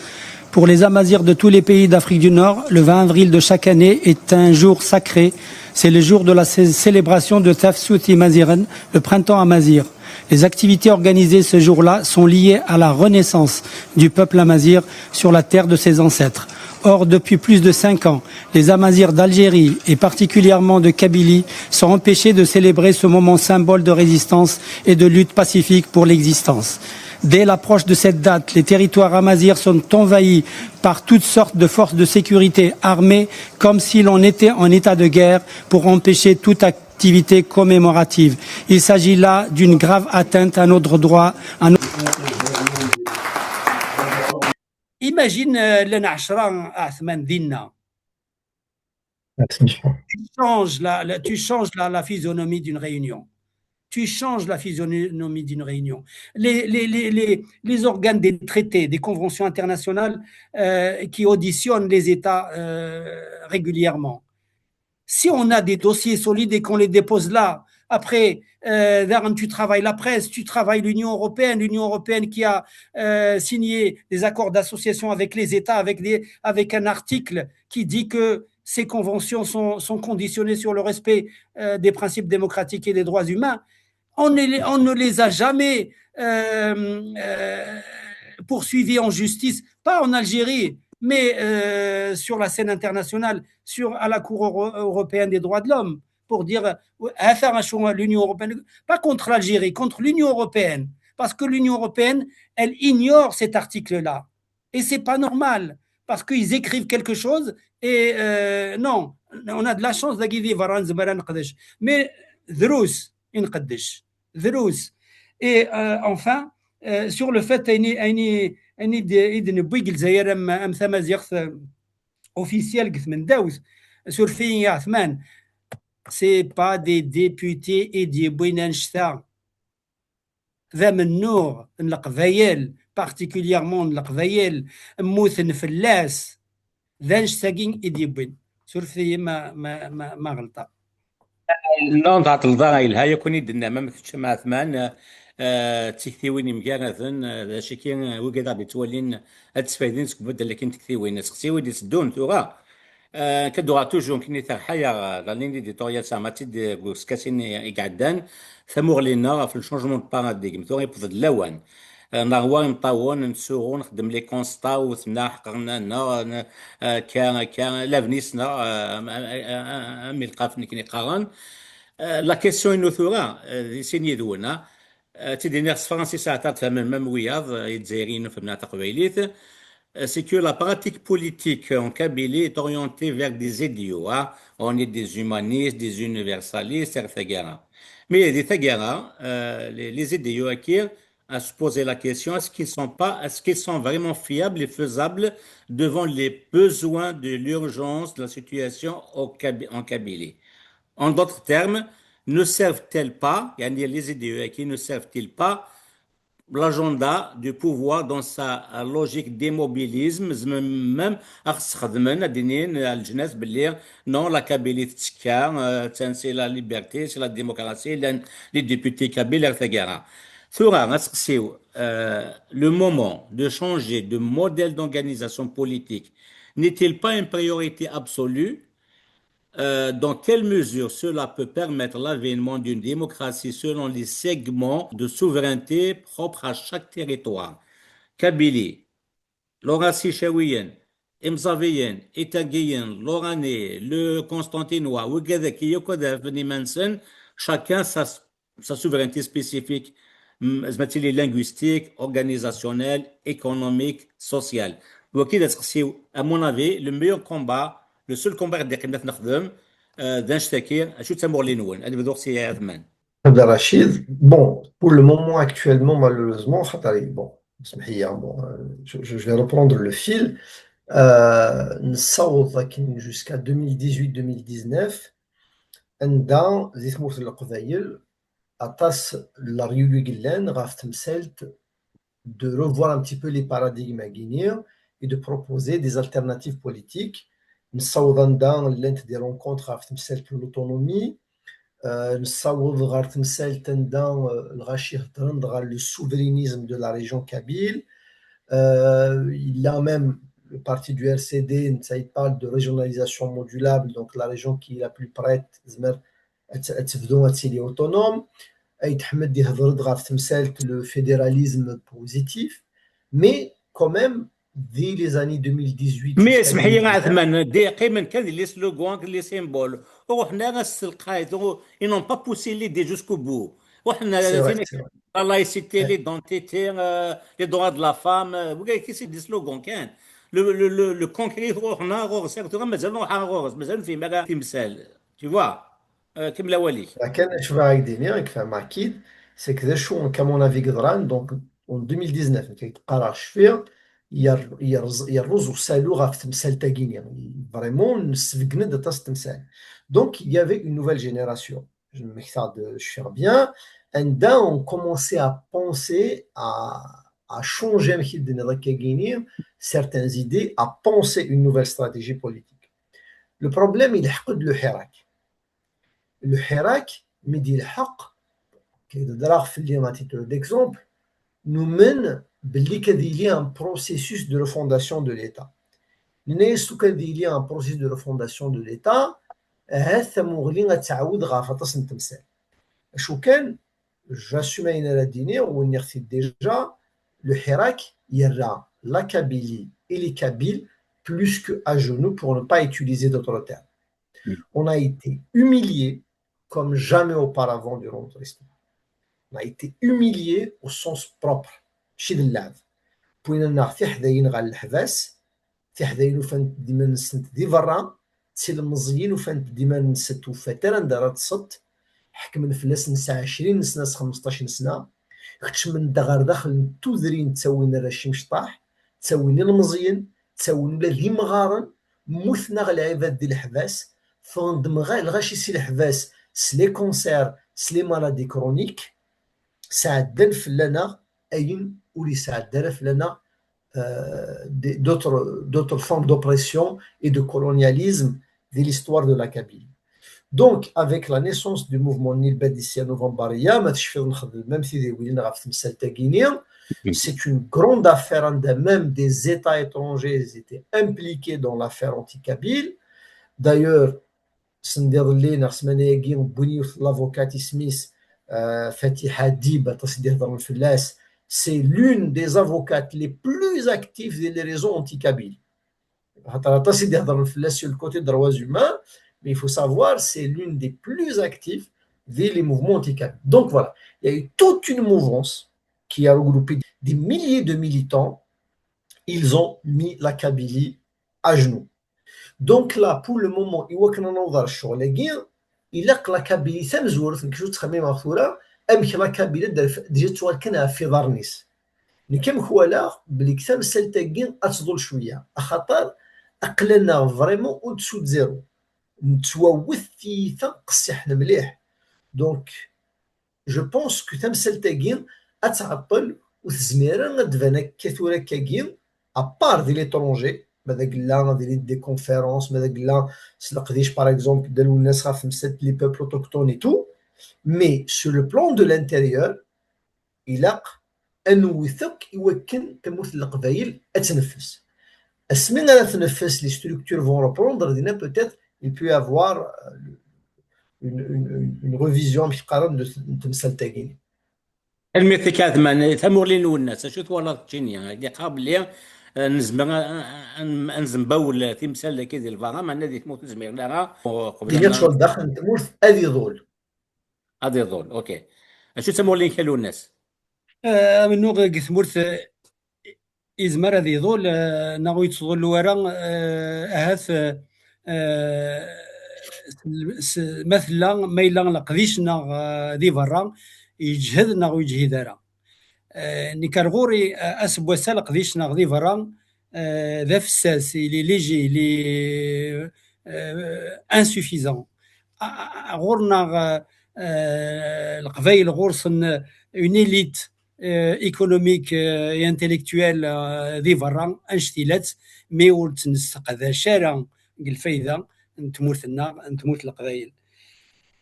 Pour les Amazirs de tous les pays d'Afrique du Nord, le vingt avril de chaque année est un jour sacré. C'est le jour de la cé-, célébration de Tafsut Imaziren, le printemps amazigh. Les activités organisées ce jour-là sont liées à la renaissance du peuple amazigh sur la terre de ses ancêtres. Or, depuis plus de cinq ans, les Amazirs d'Algérie et particulièrement de Kabylie sont empêchés de célébrer ce moment symbole de résistance et de lutte pacifique pour l'existence. Dès l'approche de cette date, les territoires amazirs sont envahis par toutes sortes de forces de sécurité armées, comme si l'on était en état de guerre, pour empêcher toute activité commémorative. Il s'agit là d'une grave atteinte à notre droit, à no- Imagine, euh, llan ɛecra Ɛetman dinna. Tu changes la, la, tu changes la, la physionomie d'une réunion. Tu changes la physionomie d'une réunion. Les, les, les, les, les organes des traités, des conventions internationales, euh, qui auditionnent les États, euh, régulièrement. Si on a des dossiers solides et qu'on les dépose là, après, euh, daɣen, tu travailles la presse, tu travailles l'Union européenne, l'Union européenne qui a, euh, signé des accords d'association avec les États, avec des, avec un article qui dit que ces conventions sont, sont conditionnées sur le respect, euh, des principes démocratiques et des droits humains. On ne, on ne les a jamais, euh, euh, poursuivis en justice, pas en Algérie, mais, euh, sur la scène internationale, sur, à la Cour euro-, européenne des droits de l'homme, pour dire, euh, l'Union européenne, pas contre l'Algérie, contre l'Union européenne, parce que l'Union européenne, elle ignore cet article-là. Et c'est pas normal, parce qu'ils écrivent quelque chose et, euh, non, on a de la chance, dagi di berra nezmer ad neqdec. Mais drus i nqeddec. Drus. Et, euh, enfin, euh, sur le fait, ayen i, ayen i, ayen i d-, i d-newwi deg Lezzayer am, am tamaziɣt, euh, officielle deg tmendawt, suref-iyi a Ɛetman, c'est pas des députés i d-yewwin annect-a. D amennuɣ n Leqbayel, particulièrement n Leqbayel, mmuten fell-as. D annect-agi i d-yewwin. Surfet-iyi ma, ma, ma, ma ɣelṭeɣ. Non, tɛeṭṭleḍ ara, yelha yakk ayen i d-tennam, am kečč am Ɛetman, eh, d tiktiwin yemgaraden, eh, d acu-agi, eh, wigad aɣ-d-yettwalin ad d-sfaydin seg ubeddel-agi n tektiwin. Aseqsi-w i d-iteddun tura, eh, ad d-uɣeɣ toujours nekkini terḥa-yaɣ, eh, la ligne éditoriale, zeɛma d tid deg uskasi-nni i iɛeddan, tamuɣli-nneɣ ɣef le changement de paradigme. Tura yewweḍ-d lawan. Eh, nerwa imeṭṭawen, nettsuɣu, nxeddem les constats, wten-aɣ, ḥeqren-aneɣ, n-, akka, akka, l'avenir-nneɣ, eh, am, am, am, am ilqaf nekkni qqaren. Eh, la question-inu tura, eh, di sin yid-wen, ah, eh, ad tt-id-iniɣ s tefransist, ahat ad tfehmem, même wiyaḍ, eh, izzayriyen ur fehhmen ara taqbaylit. Eh, c'est que la pratique politique en Kabylie est orientée vers des idéaux, ah. On est des humanistes, des universalistes, ar taggara. Mais di taggara, eh, les, les idéaux-agi, à se poser la question, est-ce qu'ils sont pas, est-ce qu'ils sont vraiment fiables et faisables devant les besoins de l'urgence de la situation au Kaby-, en Kabylie ? En d'autres termes, ne servent-elles pas, يعني les idéaux-agi, ne servent-ils pas l'agenda du pouvoir dans sa logique d'immobilisme, même à ɣ-sxedmen, ad d-inin, à leǧnas belli, non, la Kabylie tettekka, euh, c'est la liberté, c'est la démocratie, llan les députés kabyles, ar taggara. Tura, aseqsi-w, euh, le moment de changer de modèle d'organisation politique n'est-il pas une priorité absolue ? Euh, dans quelle mesure cela peut permettre l'avènement d'une démocratie selon les segments de souveraineté propres à chaque territoire ? Kabylie, Laurasie, Icawiyen, Imẓabiyen, Itagiyen, Lorrainais, le Constantinois, wigad-agi yakk ad afen iman-nsen, chacun sa, sa souveraineté spécifique, m-, zma tili linguistique, organisationnelle, économique, sociale. Wagi d aseqsi-w, à mon avis, le meilleur combat, le seul combat i ɣ-d-yeqqimen ad t-nexdem, euh, d annect-agi, acu d tamuɣli-nwen? Ad bduɣ si Ɛetman. Abderrachid, bon, pour le moment, actuellement, malheureusement, xaṭer, bon, اسمح لي, bon, euh, je, je, je vais reprendre le fil. Euh, nessaweḍ akken jusqu'à deux mille dix-huit deux mille dix-neuf, anda di tmurt n Leqbayel, aṭas n leryuy i yellan ɣef temsalt de revoir un petit peu les paradigmes-agi-nni et de proposer des alternatives politiques. Nessaweḍ anda llant des rencontres ɣef temsalt n l'autonomie, euh, nessaweḍ ɣer temsalt anda, euh, lɣaci heddren-d ɣer le souverainisme de la région kabyle. Euh, il a même le parti du R C D, netta, il parle de régionalisation modulable, donc la région qui est la plus prête, tezmer ad t-, ad tebdu ad tili autonome. Ayt Ḥmed ihder-d ɣef temsalt le fédéralisme positif, mais quand même, dès les années deux mille dix-huit. Mais jusqu'à اسمح لي deux mille dix-neuf, Ɛetman, di, qqimen kan di les slogans, les symboles. Ur ruḥen ara s telqayt, ur, ils n'ont pas poussé l'idée jusqu'au bout. Ruḥen, c'est vrai, c'est vrai, la laïcité, ouais, l'identité, euh, les droits de la femme, euh, wigad-agi c'est des slogans kan. Le, le, le, le concret, ruḥen ɣur-s, tura mazal nruḥ ɣur-s, mazal nefhim ara timsal. Tu vois, euh, kemmel awal-ik. Kan acu bɣiɣ ad k-d-iniɣ, ad k-fehmeɣ akid, c'est que d acu, à mon avis, i yeḍran, donc, en deux mille dix-neuf, nekk ad k-d-qqareɣ cfiɣ, yer-, yerz-, yerreẓ usalu ɣef temsalt-agi-nni. Vraiment, nesbeggen-d aṭas n temsal. Donc, il y avait une nouvelle génération. Je me souviens bien, anda on commençait à penser à, à changer, amek i d-tenniḍ akkagini, certaines idées, à penser une nouvelle stratégie politique. Le problème, ilḥeq-d le Hirak. Le Hirak, mi d-ilḥeq, k-, d-ddreɣ fell-i à titre d'exemple, numen belli kad yili un processus de refondation de l'État. Nenna-yas, lukan ad yili un processus de refondation de l'État, ahat tamuɣli ad tɛawed ɣef aṭas n temsal. Acu kan, j'assume ayen ara d-iniɣ, u nniɣ-t-id déjà, le Hirak yerra la Kabylie et les Kabyles plus que à genoux, pour ne pas utiliser d'autres termes. Mm. On a été humiliés comme jamais auparavant durant notre histoire. On a été humiliés au sens propre. Mačči d lɛeb. Wwin-aneɣ tiḥdayin ɣer leḥbas, tiḥdayin ufant-d iman-nsent di berra, d tilmeẓyin ufant-d iman-nsent ur ufant ara anda ara ṭṭsent, ḥekmen fell-asent s ɛecrin sna, s xmesṭac n sna, kecmen-d ɣer daxel n tudrin, ttawin arrac imecṭaḥ, ttawin ilmeẓyen, ttawin ula d imɣaren, mmuten-aɣ lɛibad di leḥbas, ffɣen-d mɣa-, lɣaci si leḥbas s les cancers, s les maladies chroniques, sɛeddan fell-aneɣ ayen ur yesɛedda ara fell-aneɣ, euh, des, d'autres, d'autres formes d'oppression et de colonialisme de l'histoire de la Kabylie. Donc, avec la naissance du mouvement Nilbad Isyan Novembaria, ma tecfiḍ nexdem même tidiwilin ɣef temsalt-agi-ni, c'est une grande affaire, anda même des États étrangers étaient impliqués dans l'affaire anti-kabyle. D'ailleurs, sendiḍelli neɣ ssmana-agi wwin yiwet n l'avocate isem-is, euh, Fatiha Dib, aṭas i d-ihedren fell-as. C'est l'une des avocates les plus actives des réseaux anti-kabyle. Xaṭer aṭas i d-ihedren fell-as sur le côté droits humains, mais il faut savoir, c'est l'une des plus actives des les mouvements anti-kabyle. Donc voilà, il y a eu toute une mouvance qui a regroupé des milliers de militants. Ils ont mis la Kabylie à genoux. Donc là, pour le moment, i wakken ad naweḍ ar ccɣel-agi, ilaq la Kabylie tamezwarut, nekk ur ttxemmimeɣ tura, amek la Kabylie déjà tuɣal kan ɣef iḍarren-is. Nekk amek walaɣ belli deg tamsalt-agi ad tḍul cwiya, axaṭer aql-aneɣ vraiment au-dessous de zéro. Nettwawet tiyita qessiḥen mliḥ. Donc, je pense que tamsalt-agi ad tɛeṭṭel, ur tezmir ara ad d-tban akka tura akkagi, à part di l'étranger, ma d agella di des conférences, ma d agella s leqdic, par exemple, Dda Lwennas ɣef temsalt les peuples autochtones et tout, mais sur le plan de l'intérieur, ilaq ad newwet akk i wakken tamurt n Leqbayel ad tneffes. Asmi ara tneffes, les structures vont reprendre, dinna peut-être il peut y avoir, euh, une, une, une, une révision, amek qqaren, de, de temsalt-agi. Almi tikkadman, tamuɣli n Lwennas, acu twalaḍ keččini? Ilaq belli, eh, nezmer a, a, a, a nzembawel timsal dagi di lbarra, meɛna di tmurt ur zmiren ara. Qbel ad iniɣ ccɣel daxel n tmurt ad iḍul. Ad iḍul, ok. Acu d tamuɣli-inek a Lwennas? Eh, amennuɣ deg tmurt, eh, izmer ad iḍul, eh, neɣ ur yettḍullu ara, eh, ahat, eh, eh, s-, s-, ma tella, ma yella leqdic neɣ, eh, di berra, yeǧhed neɣ ur yeǧhid ara. Eh, nekk ar ɣur-i, eh, aseggas-a leqdic neɣ di berra, eh, d afessas, il est léger, il est, eh, insuffisant. A-, a-, a-, ɣur-neɣ, eh, Leqbayel ɣur-sen une élite, eh, économique, eh, et intellectuelle, eh, di berra, annect-ilatt, mais ur tt-nesseqdac ara deg lfayda n tmurt-nneɣ, n tmurt n Leqbayel.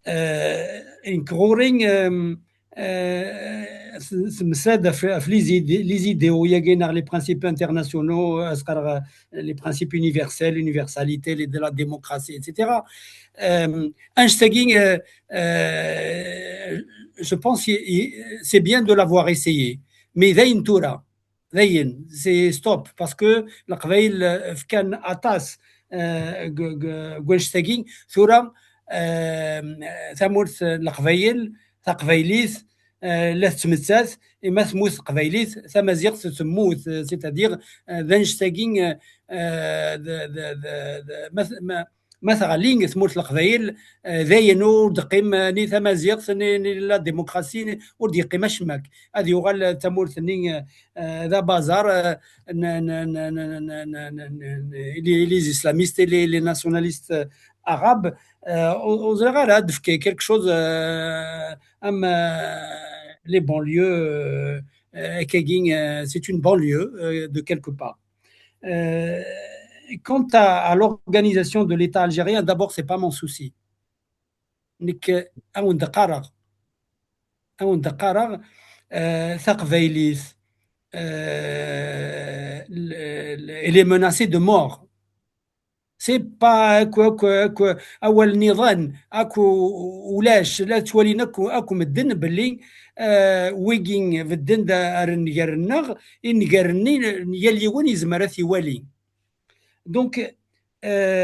Eh, nekk ɣur-i, em, eh, s-, semsad ɣef, ɣef les idées, les idéaux-agi neɣ les principes internationaux, eh, as-qqareɣ, eh, les principes universels, l'universalité, les, de la démocratie, et cetera. Em, annect-agi, eh, eh, je pense, i-, i-, c'est bien de l'avoir essayé. Mais dayen tura, dayen, c'est stop, parce que Leqbayel, eh, fkan aṭas, eh, g-, g-, g-, annect-agi, tura, eh, tamurt n Leqbayel, taqbaylit, eh, la tettmettat, i ma temmut teqbaylit, tamaziɣt temmut, eh, c'est-à-dire, eh, d annect-agi, eh, eh, d, d, d, d, ma, ma, ma teɣli tmurt n Leqbayel, eh, dayen ur d-teqqim, eh, ni tamaziɣt, ni, ni la démocratie, ni, ur d-yeqqim acemma. Ad yuɣal tamurt-nni, eh, eh, d abazar, eh, n, n, n, n, n, n, n, n, les, les islamistes et les, les nationalistes, eh, arabes. Eh, ur, ur ẓriɣ ara ad d-fkeɣ quelque chose, eh, am, eh, les banlieues, eh, eh, akkagi, eh, c'est une banlieue, eh, de quelque part. Euh, quant à, à l'organisation de l'État algérien, d'abord, c'est pas mon souci. Nekk, ad wen-d-qqareɣ, ad wen-d-qqareɣ, euh, taqbaylit, euh, l-, l-, elle est menacée de mort. C'est pas akk, akk, akk awal nniḍen, akk u-, ulac, la ttwalin akk, akk medden belli, eh, wigi bedden-d ar nnger-nneɣ, i nnger-nni yal yiwen yezmer ad t-iwali. Donc, eh,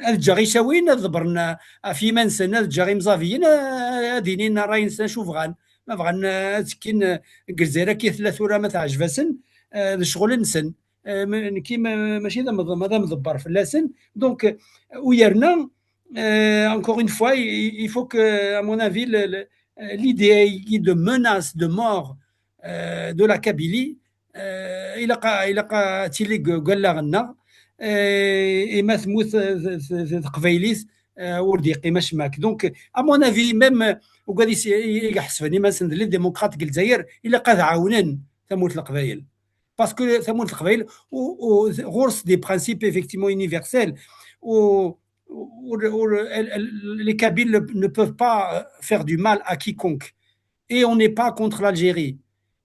ad ǧǧeɣ icawin ad ḍebbren ɣef yiman-nsen, ad ǧǧeɣ imẓabiyen, eh, ad inin ṛṛay-nsen acu bɣan. Ma bɣan, eh, ad ttekkin, eh, deg Lezzayer akka i tella tura, ma teɛjeb-asen, eh, d ccɣel-nsen. Eh, ma-, nekki ma-, mačči d amḍ-, ma d amḍebber fell-asen. Donc, euh, u yerna, euh, encore une fois, il, il faut que, à mon avis, le, le, euh, l'idée de menace de mort, euh, de la Kabylie, euh, ilaq a-, ilaq ad tili deg, deg wallaɣ-nneɣ, euh, i ma temmut, euh, t-, t-, t-, teqbaylit, euh, ur d-yeqqim acemma. Donc, à mon avis, même, euh, ugad is-, i, i iḥesben iman-nsen d les démocrates deg Lezzayer, ilaq ad ɛawnen tamurt n Leqbayel. Parce que tamurt n Leqbayel, ɣur-s des principes effectivement universels, ur, ur, ur, les Kabyles ne peuvent pas faire du mal à quiconque. Et on n'est pas contre l'Algérie.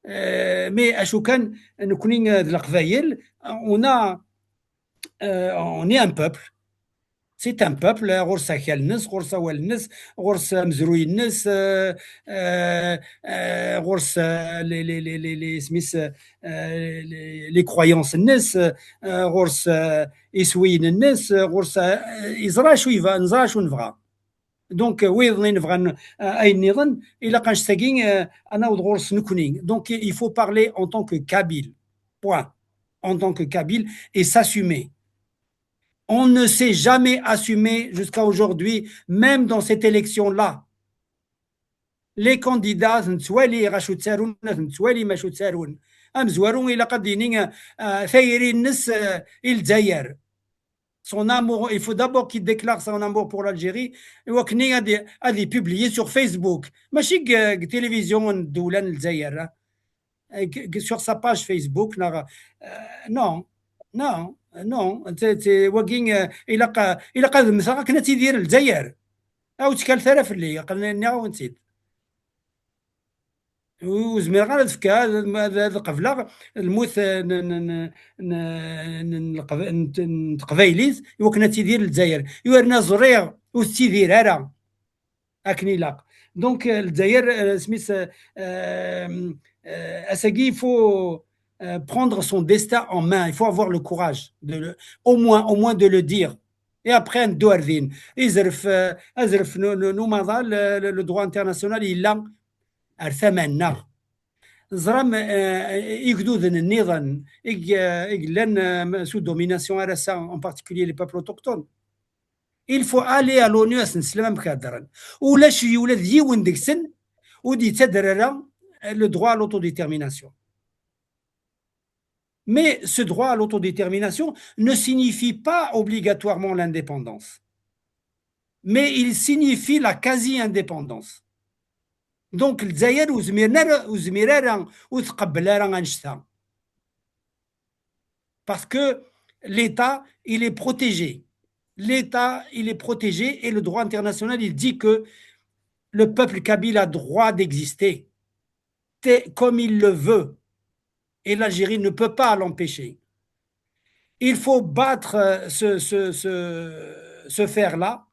Euh, mais acu kan, nekkni d Leqbayel, on a, euh, on est un peuple. C'est un peuple, ɣur-s akal-nnes, ɣur-s awal-nnes, ɣur-s amezruy-nnes, euh, euh, euh, ɣur-s, euh, les, les, les, les, les, isem-is, euh, les, les croyances-nnes, euh, ɣur-s, euh, iswiyen-nnes, ɣur-s, euh, yeẓra acu yebɣa, neẓra acu nebɣa. Donc, euh, wid-nni nebɣan, euh, ayen nniḍen, ilaq annect-agi, euh, ad naweḍ ɣur-s nekkni. Donc, il faut parler en tant que Kabyle. Point. En tant que Kabyle et s'assumer. On ne s'est jamais assumé jusqu'à aujourd'hui, même dans cette élection-là. Les candidats, nettwali acu ttarun, nettwali acu ttarun. Amezwaru ilaq ad d-yini, euh, tayri-nnes, euh, i Lezzayer. Son amour, il faut d'abord qu'il déclare son amour pour l'Algérie, et iwakken ad, ad y publier sur Facebook. Mačči deg, deg télévision n ddewla n Lezzayer, hein. Euh, sur sa page Facebook, neɣ, euh, non, non, non, c'est, c'est, wagi, euh, ilaq, ilaq ad mmteɣ akken ad tidir Lezzayer. Ur ttkalet ara fell-i, aql-, nniɣ-awen-tt-id. Ur zmireɣ ara ad fkeɣ, ad, ad, ad qebleɣ lmut, euh, n, n, n, n, n, n, Leqb-, n, n teqbaylit, iwakken ad tidir Lezzayer. Yerna ẓriɣ ur tettidir ara akken ilaq. Donc, euh, Lezzayer, euh, isem-is, euh, euh, euh, ass-agi, il faut, euh, prendre son destin en main. Il faut avoir le courage de le, au moins, au moins de le dire. Et après, ad neddu ar din. Azref, euh, azref n, n, n umaḍal, euh, le, le droit international, yella ar tama-nneɣ. Teẓram, euh, igduden nniḍen i, euh, i yellan, euh, sous domination ar ass-a, en particulier les peuples autochtones. Il faut aller à l'ONU, ad sen-teslem amek heddren. Ulac, ula d yiwen deg-sen ur d-yettader ara le droit à l'autodétermination. Mais ce droit à l'autodétermination ne signifie pas obligatoirement l'indépendance. Mais il signifie la quasi-indépendance. Donc, Lezzayer ur zmiren ara, ur zmir ara, ur tqebbel ara annect-a. Parce que l'État, il est protégé. L'État, il est protégé et le droit international, il dit que le peuple kabyle a droit d'exister comme il le veut. Et l'Algérie ne peut pas l'empêcher. Il faut battre, euh, ce, ce, ce, ce fer-là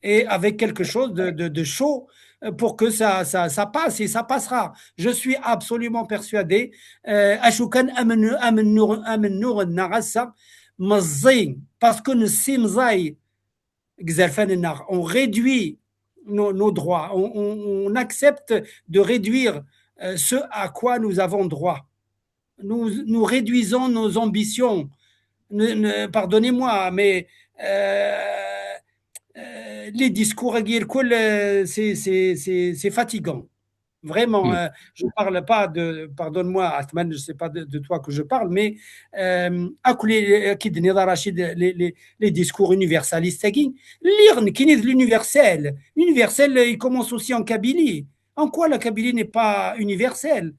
et avec quelque chose de, de, de chaud, euh, pour que ça, ça, ça passe, et ça passera. Je suis absolument persuadé. Euh, acu kan amennuɣ-nneɣ ass-a meẓẓi, parce que nessimẓay deg izerfan-nneɣ, on réduit nos, nos droits, on, on, on accepte de réduire, euh, ce à quoi nous avons droit. Nous, nous réduisons nos ambitions. Ne, ne, pardonnez-moi, mais, euh, euh, les discours, euh, c'est, c'est, c'est, c'est fatigant. Vraiment, euh, je parle pas de, pardonne-moi, Athman, je sais pas de, de toi que je parle, mais, euh, akk les, euh, qui donnent Rachid, les, les, les discours universalistes, qui, lire, qui est de l'universel. L'universel, il commence aussi en Kabylie. En quoi la Kabylie n'est pas universelle ?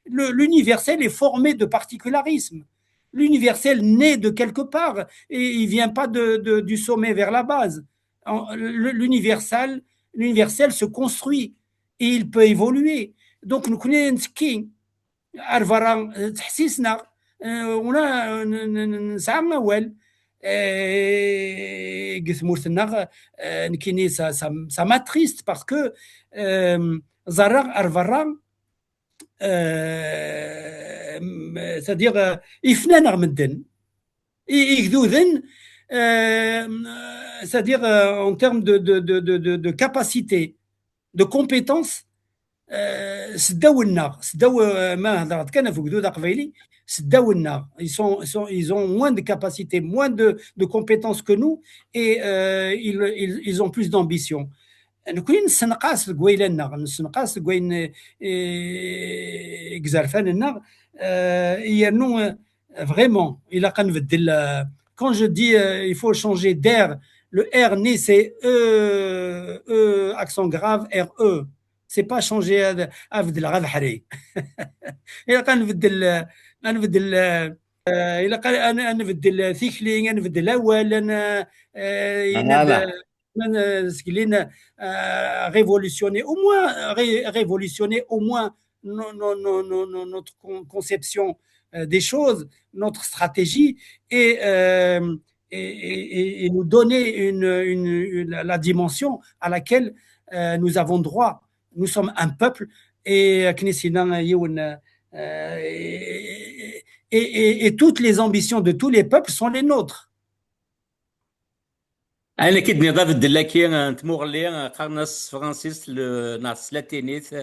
Le, l'universel est formé de particularismes. L'universel naît de quelque part et il vient pas de, de, du sommet vers la base. En, le, l'universal, l'universel se construit et il peut évoluer. Donc, nekkni nettekki ar berra, euh, ttḥessisen-aɣ, euh, ula, euh, n-, n-, n-, nesɛa awal, euh, deg tmurt-nneɣ, euh, nekkini, ça, ça, ça m'attriste parce que, euh, ẓerreɣ ar berra, euh, c'est-à-dire, euh, ifnan-aɣ medden. I-, igduden, euh, c'est-à-dire, euh, en termes de, de, de, de, de, de capacité, de compétence, euh, seddaw-nneɣ, seddaw, euh, ma hedreɣ-d kan ɣef ugdud aqbayli, seddaw-nneɣ, ils sont, ils sont, ils ont moins de capacité, moins de, de compétences que nous, et, euh, ils, ils, ils ont plus d'ambition. Nekkni nessenqas deg wayla-nneɣ, nessenqas deg wayen, eh, deg izerfan-nneɣ, eh, yernu, eh, vraiment, ilaq ad nbeddel, eh, quand je dis, eh, il faut changer d'air, le R ni, c'est E, E, accent grave, R E. C'est pas changer, ad, ad beddleɣ abeḥri. Ilaq ad nbeddel, eh, ad nbeddel, euh, euh, ilaq ad, ad, ad nbeddel tikli, ad nbeddel awal, ad n-, euh, yenna-d, voilà, euh, ad n-, euh, seg lin, euh, révolutionner, au moins, ré-, révolutionner au moins no-, no-, no-, no-, no-, notre con-, conception, euh, des choses, notre stratégie, et, euh, et, et, et nous donner une, une, une, la dimension à laquelle, euh, nous avons droit. Nous sommes un peuple, et, euh, akken i s-yenna yiwen, euh, et, et, et, et toutes les ambitions de tous les peuples sont les nôtres. Ayen akka i d-tenniḍ, abeddel-agi n tmuɣli, qqaren-as s tefransist, le, neɣ s tlatinit,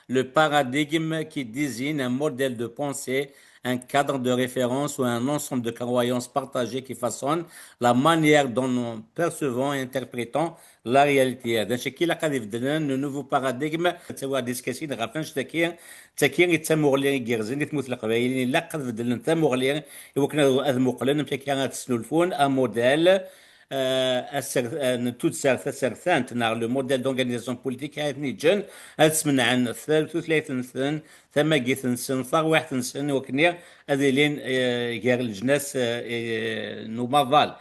le paradigme qui désigne un modèle de pensée, un cadre de référence ou un ensemble de croyances partagées qui façonnent la manière dont nous percevons et interprétons la réalité. D acu akka ilaq ad ibeddlen, le nouveau paradigme, ttawiɣ-d iskasin ɣef annect-agi, d tagi i d tamuɣli igerrzen i tmurt n Leqbayel. Ilaq ad beddlen tamuɣli i wakken ad, ad muqlen amek akka ad snulfun un modèle, euh, aser-, euh, n tudert tasertant, neɣ le modèle d'organisation politique ara ten-yeǧǧen ad smenɛen tutlayt-nsen, tamagit-nsen, tarwiḥt-nsen, i wakken ad ilin, euh, gar leǧnas, euh, n umaḍal.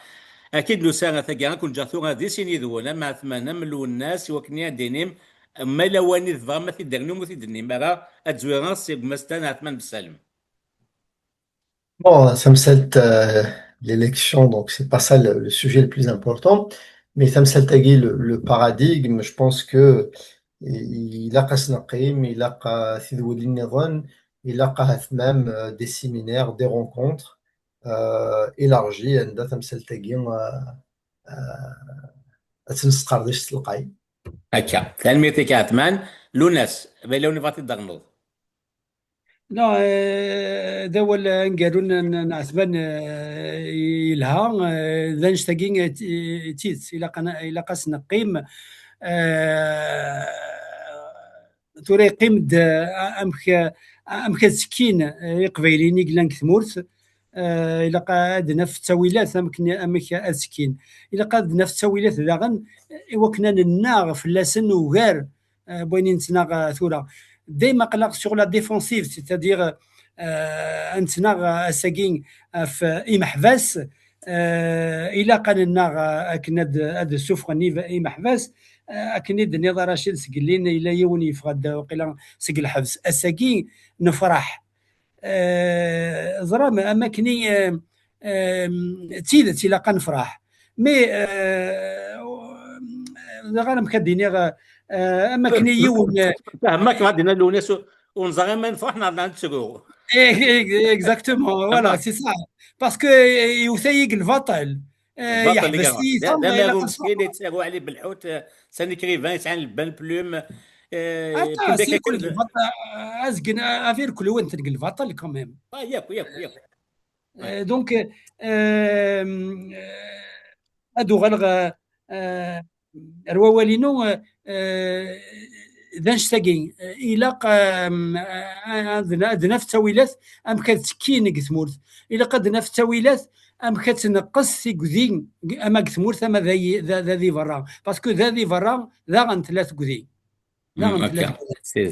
Akken d-nusa ɣer tagi, ad ken-ǧǧeɣ tura di sin yid-wen, am Ɛetman, am Lwennas, i wakken ad d-inim, ma yella wayen i tebɣam ad t-id-ternim, ur t-id-tennim ara, ad zwireɣ seg umastay Ɛetman Bessalem. Bon, tamsalt, euh, l'élection, donc c'est pas ça le, le sujet le plus important, mais tamsalt-agi, le, le paradigme, je pense que i-, ilaq ad s-neqqim, ilaq, euh, tidwilin nniḍen, ilaq ahat même, euh, des séminaires, des rencontres, euh, élargies, anda tamsalt-agi, euh, euh, ad tt-nesqerdec s telqay. Akka, tanemmirt-ik a Ɛetman. Lunas, ma yella win yebɣa ad t-id-ternuḍ? Non, euh, d awal aneggaru n, n, n Ɛetman, euh, yelha, euh, d annect-agi, euh, d tidet, ilaq ad n-, ilaq ad s-neqqim, euh, tura yeqqim-d, euh, amek, amek ad ttekkin, euh, Iqbayliyen i yellan deg tmurt, euh, ilaq ad naf ttawilat amek, amek ad ttekkin. Ilaq ad naf ttawilat daɣen i wakken ad nennaɣ fell-asen ugar, euh, n wayen i nettnaɣ, euh, tura. Dayma aql-aɣ sur la défensive, c'est-à-dire, euh, ad nettnaɣ, euh, ass-agi ɣef, euh, imeḥbas, euh, ilaq ad nennaɣ, euh, akken ad, ad ssufɣen i-, imeḥbas, euh, akken i d-tenniḍ a Racid, seg llin yella yiwen yeffeɣ-d, waqila, seg lḥebs. Ass-agi nefreḥ. Euh, ẓram, am akken i, euh, euh, d tidet ilaq ad nefreḥ. Mais, euh, d acu ara m-, ad d-iniɣ, euh, am akken i yiwen, euh, fehmeɣ-k, ad d-iniɣ Lwennas, ur, ur neẓri ma nefreḥ neɣ, neɣ nettru. Exactement, voilà, c'est ça. Parce que, euh, iwet-iyi deg lbaṭel. Euh, lbaṭel, yeḥbes-iyi, d, d amaru meskin, yettaru Ɛli Belḥut, euh, c'est un écrivain, yesɛan le bonne plume. Euh, attends, c'est que le baṭel, azgen, affaire kulwent deg lbaṭel quand même. Ah, yakk, yakk, yakk. Euh, donc, euh, euh, ad uɣaleɣ, euh, euh, ar wawal-inu, euh, euh, d annect-agi, euh, ilaq, euh, euh, ad n-, ad naf ttawilat amek ad ttekkin deg tmurt. Ilaq ad naf ttawilat amek ad tneqqes tigdi ama deg tmurt ama da i-, da, da di berra. Parce que da di berra daɣen tella tegdi. Daɣen tella,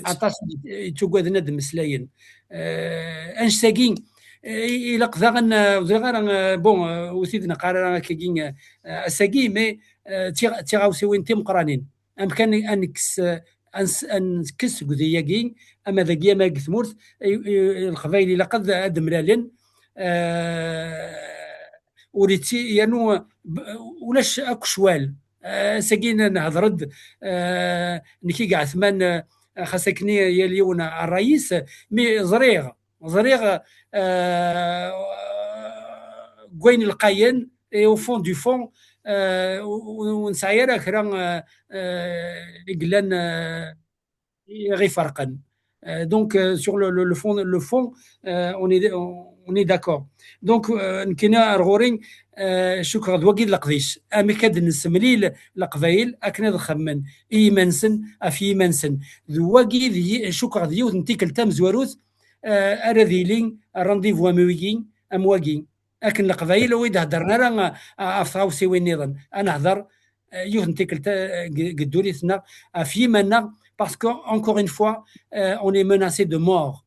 aṭas i yettuggaden ad d-mmeslayen. Euh, annect-agi, euh, ilaq daɣen, euh, ur ẓriɣ ara, euh, bon, euh, ur t-id-neqqar ara akkagi, euh, ass-agi, mais, euh, d tiɣ-, d tiɣawsiwin timeqqranin. Amek ad n-, ad nekkes, euh, ad nes-, ad nekkes seg udi-agi, ama dagi, ama deg tmurt, i, i, i Leqbayel ilaq ad, ad d-mlalen, euh, ur yetti-, yernu, euh, b-, ulac akk ccwal. Euh, ass-agi n-, nehder-d, euh, nekk i Ɛetman, euh, xas akken i yal yiwen ṛṛay-is, mi ẓriɣ, ẓriɣ, euh, deg wayen lqayen, et au fond du fond, euh, ur, ur, ur nesɛi ara kra, euh, euh, i yellan, euh, i ɣ-iferqen. Euh, donc, euh, sur le, le, le fond, le fond, euh, on est, on, on est d'accord. Donc, euh, nekkini ar ɣur-i, euh, cukkeɣ d wagi d leqdic. Amek ad nessemlil Leqbayel akken ad xemmen i yiman-nsen, ɣef yiman-nsen. D wagi d yi-, cukkeɣ d yiwet n tikkelt tamezwarut, euh, ara d-yili rendez-vous am wigi, am wagi. Akken Leqbayel ur i-d-heddren ara, a, a, ɣef tɣawsiwin nniḍen. Ad nehder, eh, yiwet n tikkelt, eh, deg, deg ddunit-nneɣ, ɣef yiman-nneɣ, parce que, encore une fois, eh, on est menacé de mort.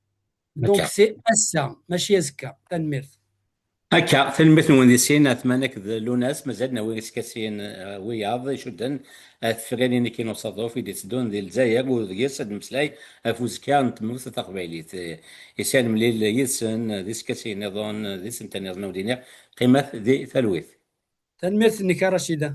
Donc, c'est ass-a, mačči azekka. Tanemmirt. Akka, tanemmirt-nwen di sin, Ɛetman akked Lunas. Mazal nawi iskasiyen, eh, wiyaḍ icudden, eh, tefranin-agi n usaḍuf i d-itteddun di Lezzayer, u deg-s ad d-nemmeslay ɣef uzekka n tmurt taqbaylit. Eh, isi ad nemlil yid-sen, eh, d iskasiyen nniḍen, eh, d isental nniḍen, ad wen-d-iniɣ, qqimet di talwit. Tanemmirt-nnek a Racida.